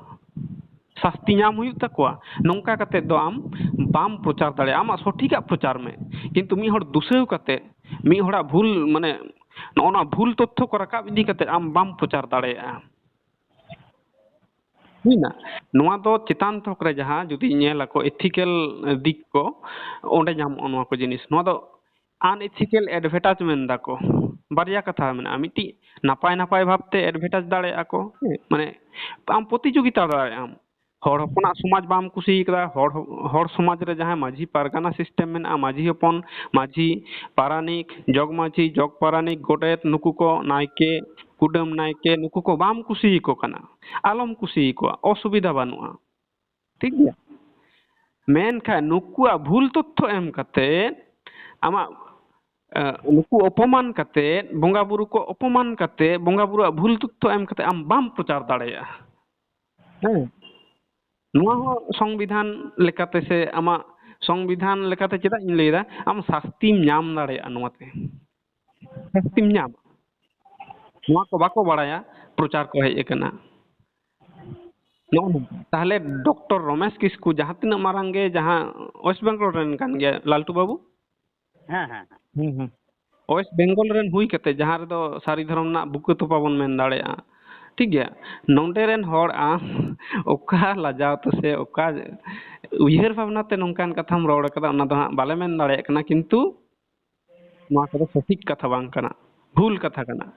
ᱥᱟᱥᱛᱤ ᱧᱟᱢ ᱦᱩᱭᱩᱜ ᱛᱟᱠᱚᱣᱟ᱾ ᱱᱚᱝᱠᱟ ᱠᱟᱛᱮ ᱫᱚ ᱟᱢ ᱵᱟᱢ ᱯᱨᱚᱪᱟᱨ ᱫᱟᱲᱮᱭᱟᱜᱼᱟ, ᱟᱢᱟᱜ ᱥᱚᱴᱷᱤᱠᱟᱜ ᱯᱨᱚᱪᱟᱨ ᱢᱮ᱾ ᱠᱤᱱᱛᱩ ᱢᱤᱫ ᱦᱚᱲ ᱫᱩᱥᱟᱹᱣ ᱠᱟᱛᱮ, ᱢᱤᱫ ᱦᱚᱲᱟᱜ ᱵᱷᱩᱞ, ᱢᱟᱱᱮ, ᱱᱚᱜᱼᱚ ᱱᱚᱣᱟ ᱵᱷᱩᱞ ᱛᱚᱛᱛᱷᱚ ᱠᱚ ᱨᱟᱠᱟᱵ ᱤᱫᱤ ᱠᱟᱛᱮ ᱟᱢ ᱵᱟᱢ ᱯᱨᱚᱪᱟᱨ ᱫᱟᱲᱮᱭᱟᱜᱼᱟ᱾ ᱦᱩᱭᱱᱟ? ᱱᱚᱣᱟ ᱫᱚ ᱪᱮᱛᱟᱱ ᱛᱷᱚᱠ ᱨᱮ ᱡᱟᱦᱟᱸ ᱡᱩᱫᱤ ᱧᱮᱞ ᱟᱠᱚ ethical ᱫᱤᱠ ᱠᱚ, ᱚᱸᱰᱮ ᱧᱟᱢᱚᱜᱼᱟ ᱱᱚᱣᱟ ᱠᱚ ᱡᱤᱱᱤᱥ᱾ ᱱᱚᱣᱟ ᱫᱚ unethical advertisement ᱫᱟᱠᱚ᱾ ᱵᱟᱨᱭᱟ ᱠᱟᱛᱷᱟ ᱢᱮᱱᱟᱜᱼᱟ, ᱢᱤᱫᱴᱤᱡ ᱱᱟᱯᱟᱭ ᱱᱟᱯᱟᱭ ᱵᱷᱟᱵᱛᱮ advertise ᱫᱟᱲᱮᱭᱟᱜᱼᱟ ᱠᱚ, ᱦᱮᱸ, ᱢᱟᱱᱮ ᱟᱢ ᱯᱨᱚᱛᱤᱡᱳᱜᱤᱛᱟ ᱫᱟᱲᱮᱭᱟᱜ ᱟᱢ᱾ ᱦᱚᱲ ᱦᱚᱯᱚᱱᱟᱜ ᱥᱚᱢᱟᱡᱽ ᱵᱟᱢ ᱠᱩᱥᱤ ᱠᱟᱫᱟ, ᱦᱚᱲ, ᱦᱚᱲ ᱥᱚᱢᱟᱡᱽ ᱨᱮ ᱡᱟᱦᱟᱸᱭ ᱢᱟᱹᱡᱷᱤ ᱯᱟᱨᱜᱟᱱᱟ system ᱢᱮᱱᱟᱜᱼᱟ, ᱢᱟᱹᱡᱷᱤ ᱦᱚᱯᱚᱱ, ᱢᱟᱹᱡᱷᱤ ᱯᱟᱨᱟᱱᱤᱠ, ᱡᱚᱜᱽ ᱢᱟᱹᱡᱷᱤ, ᱡᱚᱜᱽ ᱯᱟᱨᱟᱱᱤᱠ, ᱜᱚᱰᱮᱛ, ᱱᱩᱠᱩ ᱠᱚ, ᱱᱟᱭᱠᱮ, ᱠᱩᱰᱟᱹᱢ ᱱᱟᱭᱠᱮ, ᱱᱩᱠᱩ ᱠᱚ ᱵᱟᱢ ᱠᱩᱥᱤ ᱟᱠᱚ ᱠᱟᱱᱟ, ᱟᱞᱚᱢ ᱠᱩᱥᱤ ᱟᱠᱚᱣᱟ, ᱚᱥᱩᱵᱤᱫᱷᱟ ᱵᱟᱹᱱᱩᱜᱼᱟ᱾ ᱴᱷᱤᱠ ᱜᱮᱭᱟ? ᱢᱮᱱᱠᱷᱟᱱ ᱱᱩᱠᱩᱣᱟᱜ ᱵᱷᱩᱞ ᱛᱚᱛᱛᱷᱚ ᱮᱢ ᱠᱟᱛᱮ, ᱟᱢᱟᱜ, ᱮ, ᱱᱩᱠᱩ ᱚᱯᱚᱢᱟᱱ ᱠᱟᱛᱮ, ᱵᱚᱸᱜᱟ ᱵᱩᱨᱩ ᱠᱚ ᱚᱯᱚᱢᱟᱱ ᱠᱟᱛᱮ, ᱵᱚᱸᱜᱟ ᱵᱩᱨᱩᱣᱟᱜ ᱵᱷᱩᱞ ᱛᱚᱛᱛᱷᱚ ᱮᱢ ᱠᱟᱛᱮ ᱟᱢ ᱵᱟᱢ ᱯᱨᱚᱪᱟᱨ ᱫᱟᱲᱮᱭᱟᱜᱼᱟ᱾ ᱦᱮᱸ, ᱱᱚᱣᱟ ᱦᱚᱸ ᱥᱚᱝᱵᱤᱫᱷᱟᱱ ᱞᱮᱠᱟᱛᱮ ᱥᱮ ᱟᱢᱟᱜ ᱥᱚᱝᱵᱤᱫᱷᱟᱱ ᱞᱮᱠᱟᱛᱮ ᱪᱮᱫᱟᱜ ᱤᱧ ᱞᱟᱹᱭᱫᱟ, ᱟᱢ ᱥᱟᱥᱛᱤᱢ ᱧᱟᱢ ᱫᱟᱲᱮᱭᱟᱜᱼᱟ ᱱᱚᱣᱟᱛᱮ᱾ ᱥᱟᱥᱛᱤᱢ ᱧᱟᱢᱟ᱾ ᱱᱚᱣᱟ ᱠᱚ ᱵᱟᱠᱚ ᱵᱟᱲᱟᱭᱟ, ᱯᱨᱚᱪᱟᱨ ᱠᱚ ᱦᱮᱡ ᱟᱠᱟᱱᱟ᱾ ᱱᱚᱜᱼᱚ ᱱᱚᱝᱠᱟ᱾ ᱛᱟᱦᱞᱮ ᱰᱚᱠᱴᱚᱨ ᱨᱚᱢᱮᱥ ᱠᱤᱥᱠᱩ ᱡᱟᱦᱟᱸ ᱛᱤᱱᱟᱹᱜ ᱢᱟᱨᱟᱝ ᱜᱮ ᱡᱟᱦᱟᱸ ᱳᱭᱮᱥᱴ ᱵᱮᱝᱜᱚᱞ ᱨᱮᱱ ᱠᱟᱱ ᱜᱮᱭᱟ ᱞᱟᱞᱴᱩ ᱵᱟᱹᱵᱩ, ᱦᱮᱸ ᱦᱮᱸ ᱦᱮᱸ᱾ ᱦᱩᱸ ᱦᱩᱸ᱾ ᱳᱭᱮᱥᱴ ᱵᱮᱝᱜᱚᱞ ᱨᱮᱱ ᱦᱩᱭ ᱠᱟᱛᱮ, ᱡᱟᱦᱟᱸ ᱨᱮᱫᱚ ᱥᱟᱹᱨᱤ ᱫᱷᱚᱨᱚᱢ ᱨᱮᱱᱟᱜ ᱵᱩᱠᱟᱹ ᱛᱚᱯᱟ ᱵᱚᱱ ᱢᱮᱱ ᱫᱟᱲᱮᱭᱟᱜᱼᱟ, ᱴᱷᱤᱠ ᱜᱮᱭᱟ, ᱱᱚᱰᱮ ᱨᱮᱱ ᱦᱚᱲ ᱟᱢ ᱚᱠᱟ ᱞᱟᱡᱟᱣ ᱛᱮ ᱥᱮ ᱚᱠᱟ ᱩᱭᱦᱟᱹᱨ ᱵᱷᱟᱵᱽᱱᱟ ᱛᱮ ᱱᱚᱝᱠᱟᱱ ᱠᱟᱛᱷᱟᱢ ᱨᱚᱲ ᱠᱟᱫᱟ, ᱚᱱᱟ ᱫᱚ ᱦᱟᱸᱜ ᱵᱟᱞᱮ ᱢᱮᱱ ᱫᱟᱲᱮᱭᱟᱜ ᱠᱟᱱᱟ, ᱠᱤᱱᱛᱩ ᱱᱚᱣᱟ ᱠᱚᱫᱚ ᱥᱚᱴᱷᱤᱠ ᱠᱟᱛᱷᱟ ᱵᱟᱝ ᱠᱟᱱᱟ, ᱵᱷᱩᱞ ᱠᱟᱛᱷᱟ ᱠᱟᱱᱟ᱾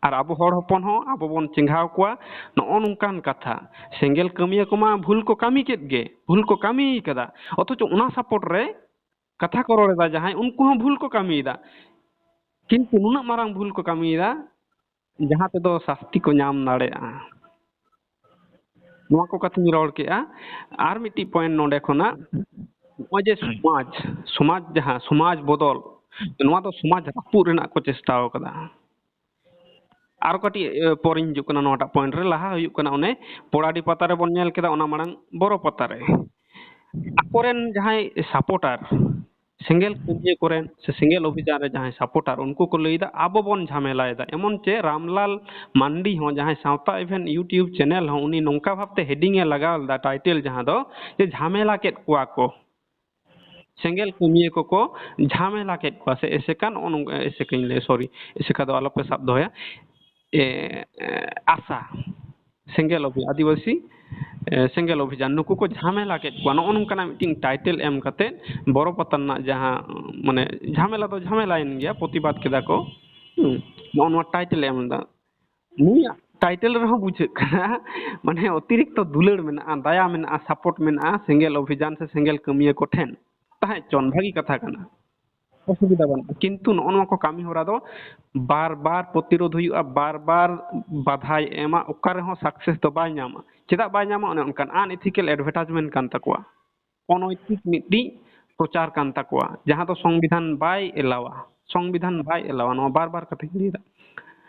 ᱟᱨ ᱟᱵᱚ ᱦᱚᱲ ᱦᱚᱯᱚᱱ ᱦᱚᱸ ᱟᱵᱚ ᱵᱚᱱ ᱪᱮᱸᱜᱷᱟᱣ ᱠᱚᱣᱟ ᱱᱚᱜᱼᱚ ᱱᱚᱝᱠᱟᱱ ᱠᱟᱛᱷᱟ᱾ ᱥᱮᱸᱜᱮᱞ ᱠᱟᱹᱢᱤᱭᱟᱹ ᱠᱚᱢᱟ ᱵᱷᱩᱞ ᱠᱚ ᱠᱟᱹᱢᱤ ᱠᱮᱫ ᱜᱮ, ᱵᱷᱩᱞ ᱠᱚ ᱠᱟᱹᱢᱤ ᱠᱟᱫᱟ, ᱚᱛᱷᱚᱪᱚ ᱚᱱᱟ ᱥᱟᱯᱳᱨᱴ ᱨᱮ ᱠᱟᱛᱷᱟ ᱠᱚ ᱨᱚᱲ ᱮᱫᱟ ᱡᱟᱦᱟᱸᱭ, ᱩᱱᱠᱩ ᱦᱚᱸ ᱵᱷᱩᱞ ᱠᱚ ᱠᱟᱹᱢᱤᱭᱮᱫᱟ, ᱠᱤᱱᱛᱩ ᱱᱩᱱᱟᱹᱜ ᱢᱟᱨᱟᱝ ᱵᱷᱩᱞ ᱠᱚ ᱠᱟᱹᱢᱤᱭᱮᱫᱟ ᱡᱟᱦᱟᱸ ᱛᱮᱫᱚ ᱥᱟᱥᱛᱤ ᱠᱚ ᱧᱟᱢ ᱫᱟᱲᱮᱭᱟᱜᱼᱟ᱾ ᱱᱚᱣᱟ ᱠᱚ ᱠᱟᱛᱷᱟᱧ ᱨᱚᱲ ᱠᱮᱜᱼᱟ᱾ ᱟᱨ ᱢᱤᱫᱴᱤᱡ ᱯᱚᱭᱮᱱᱴ ᱱᱚᱰᱮ ᱠᱷᱚᱱᱟᱜ, ᱱᱚᱜᱼᱚᱭ ᱡᱮ ᱥᱚᱢᱟᱡᱽ, ᱥᱚᱢᱟᱡᱽ ᱡᱟᱦᱟᱸ ᱥᱚᱢᱟᱡᱽ ᱵᱚᱫᱚᱞ, ᱱᱚᱣᱟ ᱫᱚ ᱥᱚᱢᱟᱡᱽ ᱨᱟᱹᱯᱩᱫ ᱨᱮᱱᱟᱜ ᱠᱚ ᱪᱮᱥᱴᱟ ᱟᱠᱟᱫᱟ᱾ ᱟᱨᱚ ᱠᱟᱹᱴᱤᱡ ᱮ, ᱯᱚᱨᱤᱧ ᱦᱤᱡᱩᱜ ᱠᱟᱱᱟ ᱱᱚᱣᱟᱴᱟᱜ ᱯᱚᱭᱮᱱᱴ ᱨᱮ᱾ ᱞᱟᱦᱟ ᱦᱩᱭᱩᱜ ᱠᱟᱱᱟ ᱚᱱᱮ ᱯᱚᱲᱟᱰᱤ ᱯᱟᱛᱟ ᱨᱮᱵᱚᱱ ᱧᱮᱞ ᱠᱮᱫᱟ, ᱚᱱᱟ ᱢᱟᱲᱟᱝ ᱵᱚᱨᱚ ᱯᱟᱛᱟ ᱨᱮ ᱟᱠᱚᱨᱮᱱ ᱡᱟᱦᱟᱸᱭ ᱥᱟᱯᱳᱨᱴᱟᱨ, ᱥᱮᱸᱜᱮᱞ ᱠᱟᱹᱢᱤᱭᱟᱹ ᱠᱚᱨᱮᱱ ᱥᱮ ᱥᱮᱸᱜᱮᱞ ᱚᱵᱷᱤᱡᱟᱱ ᱨᱮ ᱡᱟᱦᱟᱸᱭ ᱥᱟᱯᱳᱨᱴᱟᱨ, ᱩᱱᱠᱩ ᱠᱚ ᱞᱟᱹᱭᱫᱟ ᱟᱵᱚ ᱵᱚᱱ ᱡᱷᱟᱢᱮᱞᱟᱭᱮᱫᱟ᱾ ᱮᱢᱚᱱ ᱪᱮ ᱨᱟᱢᱞᱟᱞ ᱢᱟᱱᱰᱤ ᱦᱚᱸ, ᱡᱟᱦᱟᱸᱭ ᱥᱟᱶᱛᱟ ᱤᱵᱷᱮᱱᱴ YouTube ᱪᱮᱱᱮᱞ ᱦᱚᱸ, ᱩᱱᱤ ᱱᱚᱝᱠᱟ ᱵᱷᱟᱵᱛᱮ ᱦᱮᱰᱤᱝ ᱮ ᱞᱟᱜᱟᱣ ᱞᱮᱫᱟ, ᱴᱟᱭᱴᱮᱞ ᱡᱟᱦᱟᱸ ᱫᱚ ᱡᱮ ᱡᱷᱟᱢᱮᱞᱟ ᱠᱮᱫ ᱠᱚᱣᱟ ᱠᱚ, ᱥᱮᱸᱜᱮᱞ ᱠᱟᱹᱢᱤᱭᱟᱹ ᱠᱚᱠᱚ ᱡᱷᱟᱢᱮᱞᱟ ᱠᱮᱫ ᱠᱚᱣᱟ ᱥᱮ ᱮᱥᱮᱠᱟ, ᱱᱚᱜᱼᱚ ᱱᱚᱝᱠᱟ ᱮᱥᱮᱠᱟᱧ ᱞᱟᱹᱭᱟ, ᱥᱚᱨᱤ, ᱮᱥᱮᱠᱟ ᱫᱚ ᱟᱞᱚᱯᱮ ᱥᱟᱵ ᱫᱚᱦᱚᱭᱟ, ᱮ, ᱮ, ᱟᱥᱟ, ᱥᱮᱸᱜᱮᱞ ᱚᱵᱷᱤ-, ᱟᱹᱫᱤᱵᱟᱹᱥᱤ, ᱮ, ᱥᱮᱸᱜᱮᱞ ᱚᱵᱷᱤᱡᱟᱱ, ᱱᱩᱠᱩ ᱠᱚ ᱡᱷᱟᱢᱮᱞᱟ ᱠᱮᱫ ᱠᱚᱣᱟ, ᱱᱚᱜᱼᱚ ᱱᱚᱝᱠᱟᱱᱟᱜ ᱢᱤᱫᱴᱤᱱ ᱴᱟᱭᱴᱮᱞ ᱮᱢ ᱠᱟᱛᱮᱫ ᱵᱚᱨᱚ ᱯᱟᱛᱟ ᱨᱮᱱᱟᱜ ᱡᱟᱦᱟᱸ, ᱢᱟᱱᱮ, ᱡᱷᱟᱢᱮᱞᱟ ᱫᱚ ᱡᱷᱟᱢᱮᱞᱟᱭᱮᱱ ᱜᱮᱭᱟ, ᱯᱨᱚᱛᱤᱵᱟᱫ ᱠᱮᱫᱟ ᱠᱚ, ᱦᱩᱸ, ᱱᱚᱜᱼᱚ ᱱᱚᱣᱟ ᱴᱟᱭᱴᱮᱞ ᱮ ᱮᱢ ᱮᱫᱟ᱾ ᱱᱩᱭᱟᱜ ᱴᱟᱭᱴᱮᱞ ᱨᱮᱦᱚᱸ ᱵᱩᱡᱷᱟᱹᱜ ᱠᱟᱱᱟ, ᱢᱟᱱᱮ, ᱚᱛᱤᱨᱤᱠᱛᱚ ᱫᱩᱞᱟᱹᱲ ᱢᱮᱱᱟᱜᱼᱟ, ᱫᱟᱭᱟ ᱢᱮᱱᱟᱜᱼᱟ, ᱥᱟᱯᱳᱨᱴ ᱢᱮᱱᱟᱜᱼᱟ ᱥᱮᱸᱜᱮᱞ ᱚᱵᱷᱤᱡᱟᱱ ᱥᱮ ᱥᱮᱸᱜᱮᱞ ᱠᱟᱹᱢᱤᱭᱟᱹ ᱠᱚᱴᱷᱮᱱ᱾ ᱛᱟᱦᱮᱸ ᱦᱚᱪᱚᱱ, ᱵᱷᱟᱹᱜᱤ ᱠᱟᱛᱷᱟ ᱠᱟᱱᱟ, ᱚᱥᱩᱵᱤᱫᱷᱟ ᱵᱟᱹᱱᱩᱜᱼᱟ᱾ ᱠᱤᱱᱛᱩ ᱱᱚᱜᱼᱚ ᱱᱚᱣᱟ ᱠᱚ ᱠᱟᱹᱢᱤ ᱦᱚᱨᱟ ᱫᱚ ᱵᱟᱨ ᱵᱟᱨ ᱯᱨᱚᱛᱤᱨᱳᱫᱷ ᱦᱩᱭᱩᱜᱼᱟ, ᱵᱟᱨ ᱵᱟᱨ ᱵᱟᱫᱷᱟᱭ ᱮᱢᱟ, ᱚᱠᱟ ᱨᱮᱦᱚᱸ ᱥᱟᱠᱥᱮᱥ ᱫᱚ ᱵᱟᱭ ᱧᱟᱢᱟ᱾ ᱪᱮᱫᱟᱜ ᱵᱟᱭ ᱧᱟᱢᱟ? ᱚᱱᱮ ᱚᱱᱠᱟᱱ ᱟᱱᱮᱛᱷᱤᱠᱮᱞ ᱮᱰᱵᱷᱟᱨᱴᱟᱭᱤᱡᱽᱢᱮᱱᱴ ᱠᱟᱱ ᱛᱟᱠᱚᱣᱟ᱾ ᱚᱱᱚᱭᱛᱤᱠ ᱢᱤᱫᱴᱤᱡ ᱯᱨᱚᱪᱟᱨ ᱠᱟᱱ ᱛᱟᱠᱚᱣᱟ, ᱡᱟᱦᱟᱸ ᱫᱚ ᱥᱚᱝᱵᱤᱫᱷᱟᱱ ᱵᱟᱭ ᱮᱞᱟᱣᱟ᱾ ᱥᱚᱝᱵᱤᱫᱷᱟᱱ ᱵᱟᱭ ᱮᱞᱟᱣᱟ᱾ ᱱᱚᱣᱟ ᱵᱟᱨ ᱵᱟᱨ ᱠᱟᱛᱷᱟᱧ ᱞᱟᱹᱭᱫᱟ᱾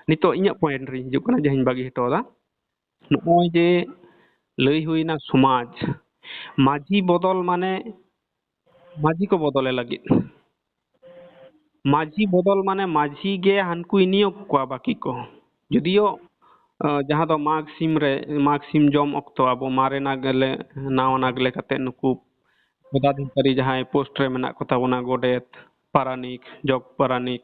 ᱱᱤᱛᱚᱜ ᱤᱧᱟᱹᱜ ᱯᱚᱭᱮᱱᱴ ᱨᱤᱧ ᱦᱤᱡᱩᱜ ᱠᱟᱱᱟ, ᱡᱟᱦᱟᱸᱧ ᱵᱟᱹᱜᱤ ᱦᱚᱴᱚ ᱟᱫᱟ᱾ ᱱᱚᱜᱼᱚᱭ ᱡᱮ ᱞᱟᱹᱭ ᱦᱩᱭᱱᱟ ᱥᱚᱢᱟᱡᱽ, ᱢᱟᱹᱡᱷᱤ ᱵᱚᱫᱚᱞ ᱢᱟᱱᱮ ᱢᱟᱹᱡᱷᱤ ᱠᱚ ᱵᱚᱫᱚᱞᱮ ᱞᱟᱹᱜᱤᱫ᱾ ᱢᱟᱹᱡᱷᱤ ᱵᱚᱫᱚᱞ ᱢᱟᱱᱮ ᱢᱟᱹᱡᱷᱤ ᱜᱮ ᱦᱟᱱᱠᱩᱭ ᱱᱤᱭᱳᱜᱽ ᱠᱚᱣᱟ ᱵᱟᱹᱠᱤ ᱠᱚ᱾ ᱡᱩᱫᱤᱭᱳ, ᱟᱸ, ᱡᱟᱦᱟᱸ ᱫᱚ ᱢᱟᱜᱽ ᱥᱤᱢ ᱨᱮ, ᱢᱟᱜᱽ ᱥᱤᱢ ᱡᱚᱢ ᱚᱠᱛᱚ ᱟᱵᱚ ᱢᱟᱨᱮ ᱱᱟᱜᱽᱞᱮ, ᱱᱟᱣᱟ ᱱᱟᱜᱽᱞᱮ ᱠᱟᱛᱮ ᱱᱩᱠᱩ ᱯᱚᱫᱟᱫᱷᱤᱠᱟᱨᱤ ᱡᱟᱦᱟᱸᱭ ᱯᱳᱥᱴ ᱨᱮ ᱢᱮᱱᱟᱜ ᱠᱚ ᱛᱟᱵᱚᱱᱟ, ᱜᱚᱰᱮᱛ, ᱯᱟᱨᱟᱱᱤᱠ, ᱡᱚᱜᱽ ᱯᱟᱨᱟᱱᱤᱠ,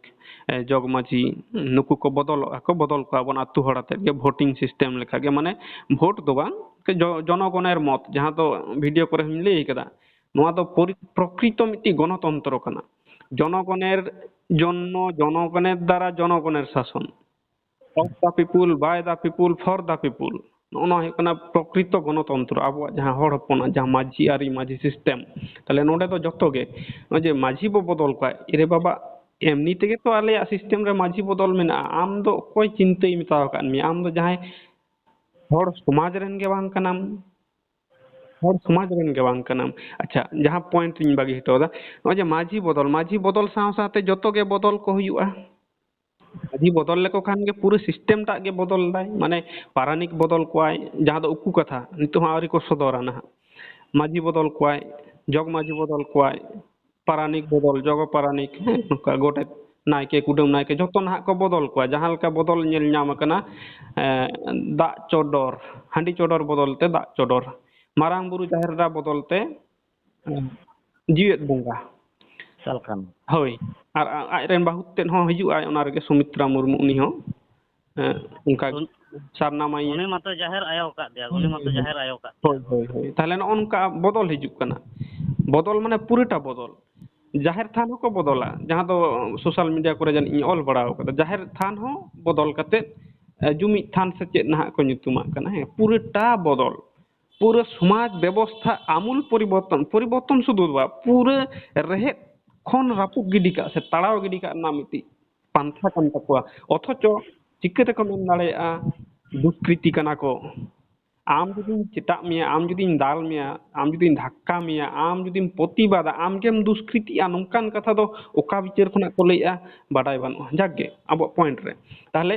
ᱮ, ᱡᱚᱜᱽ ᱢᱟᱹᱡᱷᱤ, ᱱᱩᱠᱩ ᱠᱚ ᱵᱚᱫᱚᱞᱚᱜᱼᱟ ᱠᱚ, ᱵᱚᱫᱚᱞ ᱠᱚᱣᱟ ᱵᱚᱱ ᱟᱹᱛᱩ ᱦᱚᱲ ᱟᱛᱮᱫ ᱜᱮ ᱵᱷᱳᱴᱤᱝ ᱥᱤᱥᱴᱮᱢ ᱞᱮᱠᱟ ᱜᱮ, ᱢᱟᱱᱮ ᱵᱷᱳᱴ ᱫᱚ ᱵᱟᱝ, ᱡᱚ-, ᱡᱚᱱᱚᱜᱚᱱᱮᱨ ᱢᱚᱛ, ᱡᱟᱦᱟᱸ ᱫᱚ ᱵᱷᱤᱰᱤᱭᱳ ᱠᱚᱨᱮ ᱦᱚᱸᱧ ᱞᱟᱹᱭ ᱠᱟᱫᱟ, ᱱᱚᱣᱟ ᱫᱚ ᱯᱚᱨᱤ-, ᱯᱨᱚᱠᱨᱤᱛᱚ ᱢᱤᱫᱴᱤᱡ ᱜᱚᱱᱚᱛᱚᱱᱛᱨᱚ ᱠᱟᱱᱟ᱾ ᱡᱚᱱᱚᱜᱚᱱᱮᱨ ᱡᱚᱱᱱᱚ, ᱡᱚᱱᱚᱜᱚᱱᱮᱨ ᱫᱟᱨᱟ, ᱡᱚᱱᱚᱜᱚᱱᱮᱨ ᱥᱟᱥᱚᱱ᱾ Of the people, by the people, for the people. ᱱᱚᱜᱼᱚ ᱱᱚᱣᱟ ᱦᱩᱭᱩᱜ ᱠᱟᱱᱟ ᱯᱨᱚᱠᱨᱤᱛᱚ ᱜᱚᱱᱚᱛᱚᱱᱛᱨᱚ, ᱟᱵᱚᱣᱟᱜ ᱡᱟᱦᱟᱸ ᱦᱚᱲ ᱦᱚᱯᱚᱱᱟᱜ ᱡᱟᱦᱟᱸ ᱢᱟᱹᱡᱷᱤ ᱟᱹᱨᱤ, ᱢᱟᱹᱡᱷᱤ ᱥᱤᱥᱴᱮᱢ᱾ ᱛᱟᱦᱞᱮ ᱱᱚᱰᱮ ᱫᱚ ᱡᱚᱛᱚ ᱜᱮ, ᱱᱚᱜᱼᱚᱭ ᱡᱮ ᱢᱟᱹᱡᱷᱤ ᱵᱚ ᱵᱚᱫᱚᱞ ᱠᱚᱣᱟ, ᱮᱨᱮ ᱵᱟᱵᱟ, ᱮᱢᱱᱤ ᱛᱮᱜᱮ ᱛᱚ ᱟᱞᱮᱭᱟᱜ ᱥᱤᱥᱴᱮᱢ ᱨᱮ ᱢᱟᱹᱡᱷᱤ ᱵᱚᱫᱚᱞ ᱢᱮᱱᱟᱜᱼᱟ᱾ ᱟᱢ ᱫᱚ ᱚᱠᱚᱭ ᱪᱤᱱᱛᱟᱹᱭ ᱢᱮᱛᱟᱣ ᱟᱠᱟᱫ ᱢᱮᱭᱟ? ᱟᱢ ᱫᱚ ᱡᱟᱦᱟᱸᱭ ᱦᱚᱲ ᱥᱚᱢᱟᱡᱽ ᱨᱮᱱ ᱜᱮ ᱵᱟᱝ ᱠᱟᱱᱟᱢ, ᱦᱚᱲ ᱥᱚᱢᱟᱡᱽ ᱨᱮᱱ ᱜᱮ ᱵᱟᱝ ᱠᱟᱱᱟᱢ᱾ ᱟᱪᱪᱷᱟ, ᱡᱟᱦᱟᱸ ᱯᱚᱭᱮᱱᱴ ᱤᱧ ᱵᱟᱹᱜᱤ ᱦᱚᱴᱚ ᱟᱫᱟ, ᱱᱚᱜᱼᱚᱭ ᱡᱮ ᱢᱟᱹᱡᱷᱤ ᱵᱚᱫᱚᱞ, ᱢᱟᱹᱡᱷᱤ ᱵᱚᱫᱚᱞ ᱥᱟᱶ ᱥᱟᱶᱛᱮ ᱡᱚᱛᱚ ᱜᱮ ᱵᱚᱫᱚᱞ ᱠᱚ ᱦᱩᱭᱩᱜᱼᱟ᱾ ᱢᱟᱹᱡᱷᱤ ᱵᱚᱫᱚᱞ ᱞᱮᱠᱚ ᱠᱷᱟᱱ ᱜᱮ ᱯᱩᱨᱟᱹ ᱥᱤᱥᱴᱮᱢ ᱴᱟᱜ ᱜᱮ ᱵᱚᱫᱚᱞ ᱫᱟᱭ᱾ ᱢᱟᱱᱮ ᱯᱟᱨᱟᱱᱤᱠ ᱵᱚᱫᱚᱞ ᱠᱚᱣᱟᱭ, ᱡᱟᱦᱟᱸ ᱫᱚ ᱩᱠᱩ ᱠᱟᱛᱷᱟ, ᱱᱤᱛᱚᱜ ᱦᱚᱸ ᱟᱹᱣᱨᱤ ᱠᱚ ᱥᱚᱫᱚᱨᱟ ᱱᱟᱦᱟᱜ᱾ ᱢᱟᱹᱡᱷᱤ ᱵᱚᱫᱚᱞ ᱠᱚᱣᱟᱭ, ᱡᱚᱜᱽ ᱢᱟᱹᱡᱷᱤ ᱵᱚᱫᱚᱞ ᱠᱚᱣᱟᱭ, ᱯᱟᱨᱟᱱᱤᱠ ᱵᱚᱫᱚᱞ, ᱡᱚᱜᱽ ᱯᱟᱨᱟᱱᱤᱠ, ᱦᱮᱸ, ᱱᱚᱝᱠᱟ ᱜᱚᱰᱮᱛ, ᱱᱟᱭᱠᱮ, ᱠᱩᱰᱟᱹᱢ ᱱᱟᱭᱠᱮ, ᱡᱚᱛᱚ ᱱᱟᱦᱟᱜ ᱠᱚ ᱵᱚᱫᱚᱞ ᱠᱚᱣᱟ᱾ ᱡᱟᱦᱟᱸ ᱞᱮᱠᱟ ᱵᱚᱫᱚᱞ ᱧᱮᱞ ᱧᱟᱢ ᱟᱠᱟᱱᱟ, ᱮᱸ, ᱫᱟᱜ ᱪᱚᱰᱚᱨ, ᱦᱟᱺᱰᱤ ᱪᱚᱰᱚᱨ ᱵᱚᱫᱚᱞ ᱛᱮ ᱫᱟᱜ ᱪᱚᱰᱚᱨ, ᱢᱟᱨᱟᱝ ᱵᱩᱨᱩ ᱡᱟᱦᱮᱨ ᱮᱨᱟ ᱵᱚᱫᱚᱞ ᱛᱮ, ᱮᱸ, ᱡᱤᱣᱮᱫ ᱵᱚᱸᱜᱟ᱾ ᱥᱟᱞᱠᱷᱟᱱ᱾ ᱦᱳᱭ, ᱟᱨ ᱟ-, ᱟᱡ ᱨᱮᱱ ᱵᱟᱹᱦᱩ ᱛᱮᱫ ᱦᱚᱸ ᱦᱤᱡᱩᱜ ᱟᱭ ᱚᱱᱟ ᱨᱮᱜᱮ, ᱥᱩᱢᱤᱛᱨᱟ ᱢᱩᱨᱢᱩ, ᱩᱱᱤ ᱦᱚᱸ, ᱮᱸ, ᱚᱱᱠᱟ ᱩᱱ-, ᱥᱟᱨᱱᱟ ᱢᱟᱹᱭ᱾ ᱩᱱᱤ ᱢᱟᱛᱚ ᱡᱟᱦᱮᱨ ᱟᱭᱳ ᱟᱠᱟᱫ ᱫᱮᱭᱟ, ᱩᱱᱤ ᱦᱳᱭ, ᱢᱟᱛᱚ ᱦᱳᱭ, ᱡᱟᱦᱮᱨ ᱟᱭᱳ ᱟᱠᱟᱫ ᱦᱳᱭ, ᱫᱮᱭᱟ᱾ ᱦᱳᱭ, ᱦᱳᱭ᱾ ᱛᱟᱦᱞᱮ ᱱᱚᱜᱼᱚ ᱱᱚᱝᱠᱟ ᱵᱚᱫᱚᱞ ᱦᱤᱡᱩᱜ ᱠᱟᱱᱟ᱾ ᱵᱚᱫᱚᱞ ᱢᱟᱱᱮ ᱯᱩᱨᱟᱹᱴᱟ ᱵᱚᱫᱚᱞ᱾ ᱡᱟᱦᱮᱨ ᱛᱷᱟᱱ ᱦᱚᱸᱠᱚ ᱵᱚᱫᱚᱞᱟ, ᱡᱟᱦᱟᱸ ᱫᱚ ᱥᱳᱥᱟᱞ ᱢᱤᱰᱤᱭᱟ ᱠᱚᱨᱮ ᱡᱟᱹᱱᱤᱡ ᱤᱧ ᱚᱞ ᱵᱟᱲᱟ ᱟᱠᱟᱫᱟ᱾ ᱡᱟᱦᱮᱨ ᱛᱷᱟᱱ ᱦᱚᱸ ᱵᱚᱫᱚᱞ ᱠᱟᱛᱮᱫ, ᱮ, ᱡᱩᱢᱤᱫ ᱛᱷᱟᱱ ᱥᱮ ᱪᱮᱫ ᱱᱟᱦᱟᱜ ᱠᱚ ᱧᱩᱛᱩᱢᱟᱜ ᱠᱟᱱᱟ, ᱦᱮᱸ, ᱯᱩᱨᱟᱹᱴᱟ ᱵᱚᱫᱚᱞ᱾ ᱯᱩᱨᱟᱹ ᱥᱚᱢᱟᱡᱽ ᱵᱮᱵᱚᱥᱛᱷᱟ ᱟᱢᱩᱞ ᱯᱚᱨᱤᱵᱚᱨᱛᱚᱱ, ᱯᱚᱨᱤᱵᱚᱨᱛᱚᱱ ᱥᱩᱫᱷᱩ ᱫᱚ ᱵᱟᱝ, ᱯᱩᱨᱟᱹ ᱨᱮᱦᱮᱫ ᱠᱷᱚᱱ ᱨᱟᱹᱯᱩᱫ ᱜᱤᱰᱤ ᱠᱟᱜ ᱥᱮ ᱛᱟᱲᱟᱣ ᱜᱤᱰᱤ ᱠᱟᱜ ᱨᱮᱱᱟᱜ ᱢᱤᱫᱴᱤᱡ ᱯᱟᱱᱛᱷᱟ ᱠᱟᱱ ᱛᱟᱠᱚᱣᱟ᱾ ᱚᱛᱷᱚᱪᱚ ᱪᱤᱠᱟᱹ ᱛᱮᱠᱚ ᱢᱮᱱ ᱫᱟᱲᱮᱭᱟᱜᱼᱟ ᱫᱩᱥᱠᱨᱤᱛᱤ ᱠᱟᱱᱟ ᱠᱚ? ᱟᱢ ᱡᱩᱫᱤᱧ ᱪᱮᱴᱟᱜ ᱢᱮᱭᱟ, ᱟᱢ ᱡᱩᱫᱤᱧ ᱫᱟᱞ ᱢᱮᱭᱟ, ᱟᱢ ᱡᱩᱫᱤᱧ ᱫᱷᱟᱠᱠᱟ ᱢᱮᱭᱟ, ᱟᱢ ᱡᱩᱫᱤᱢ ᱯᱨᱚᱛᱤᱵᱟᱫᱟ, ᱟᱢ ᱜᱮᱢ ᱫᱩᱥᱠᱨᱤᱛᱤᱜᱼᱟ, ᱱᱚᱝᱠᱟᱱ ᱠᱟᱛᱷᱟ ᱫᱚ ᱚᱠᱟ ᱵᱤᱪᱟᱹᱨ ᱠᱷᱚᱱᱟᱜ ᱠᱚ ᱞᱟᱹᱭᱮᱜᱼᱟ, ᱵᱟᱰᱟᱭ ᱵᱟᱹᱱᱩᱜᱼᱟ᱾ ᱡᱟᱠ ᱜᱮ, ᱟᱵᱚᱣᱟᱜ ᱯᱚᱭᱮᱱᱴ ᱨᱮ ᱛᱟᱦᱚᱞᱮ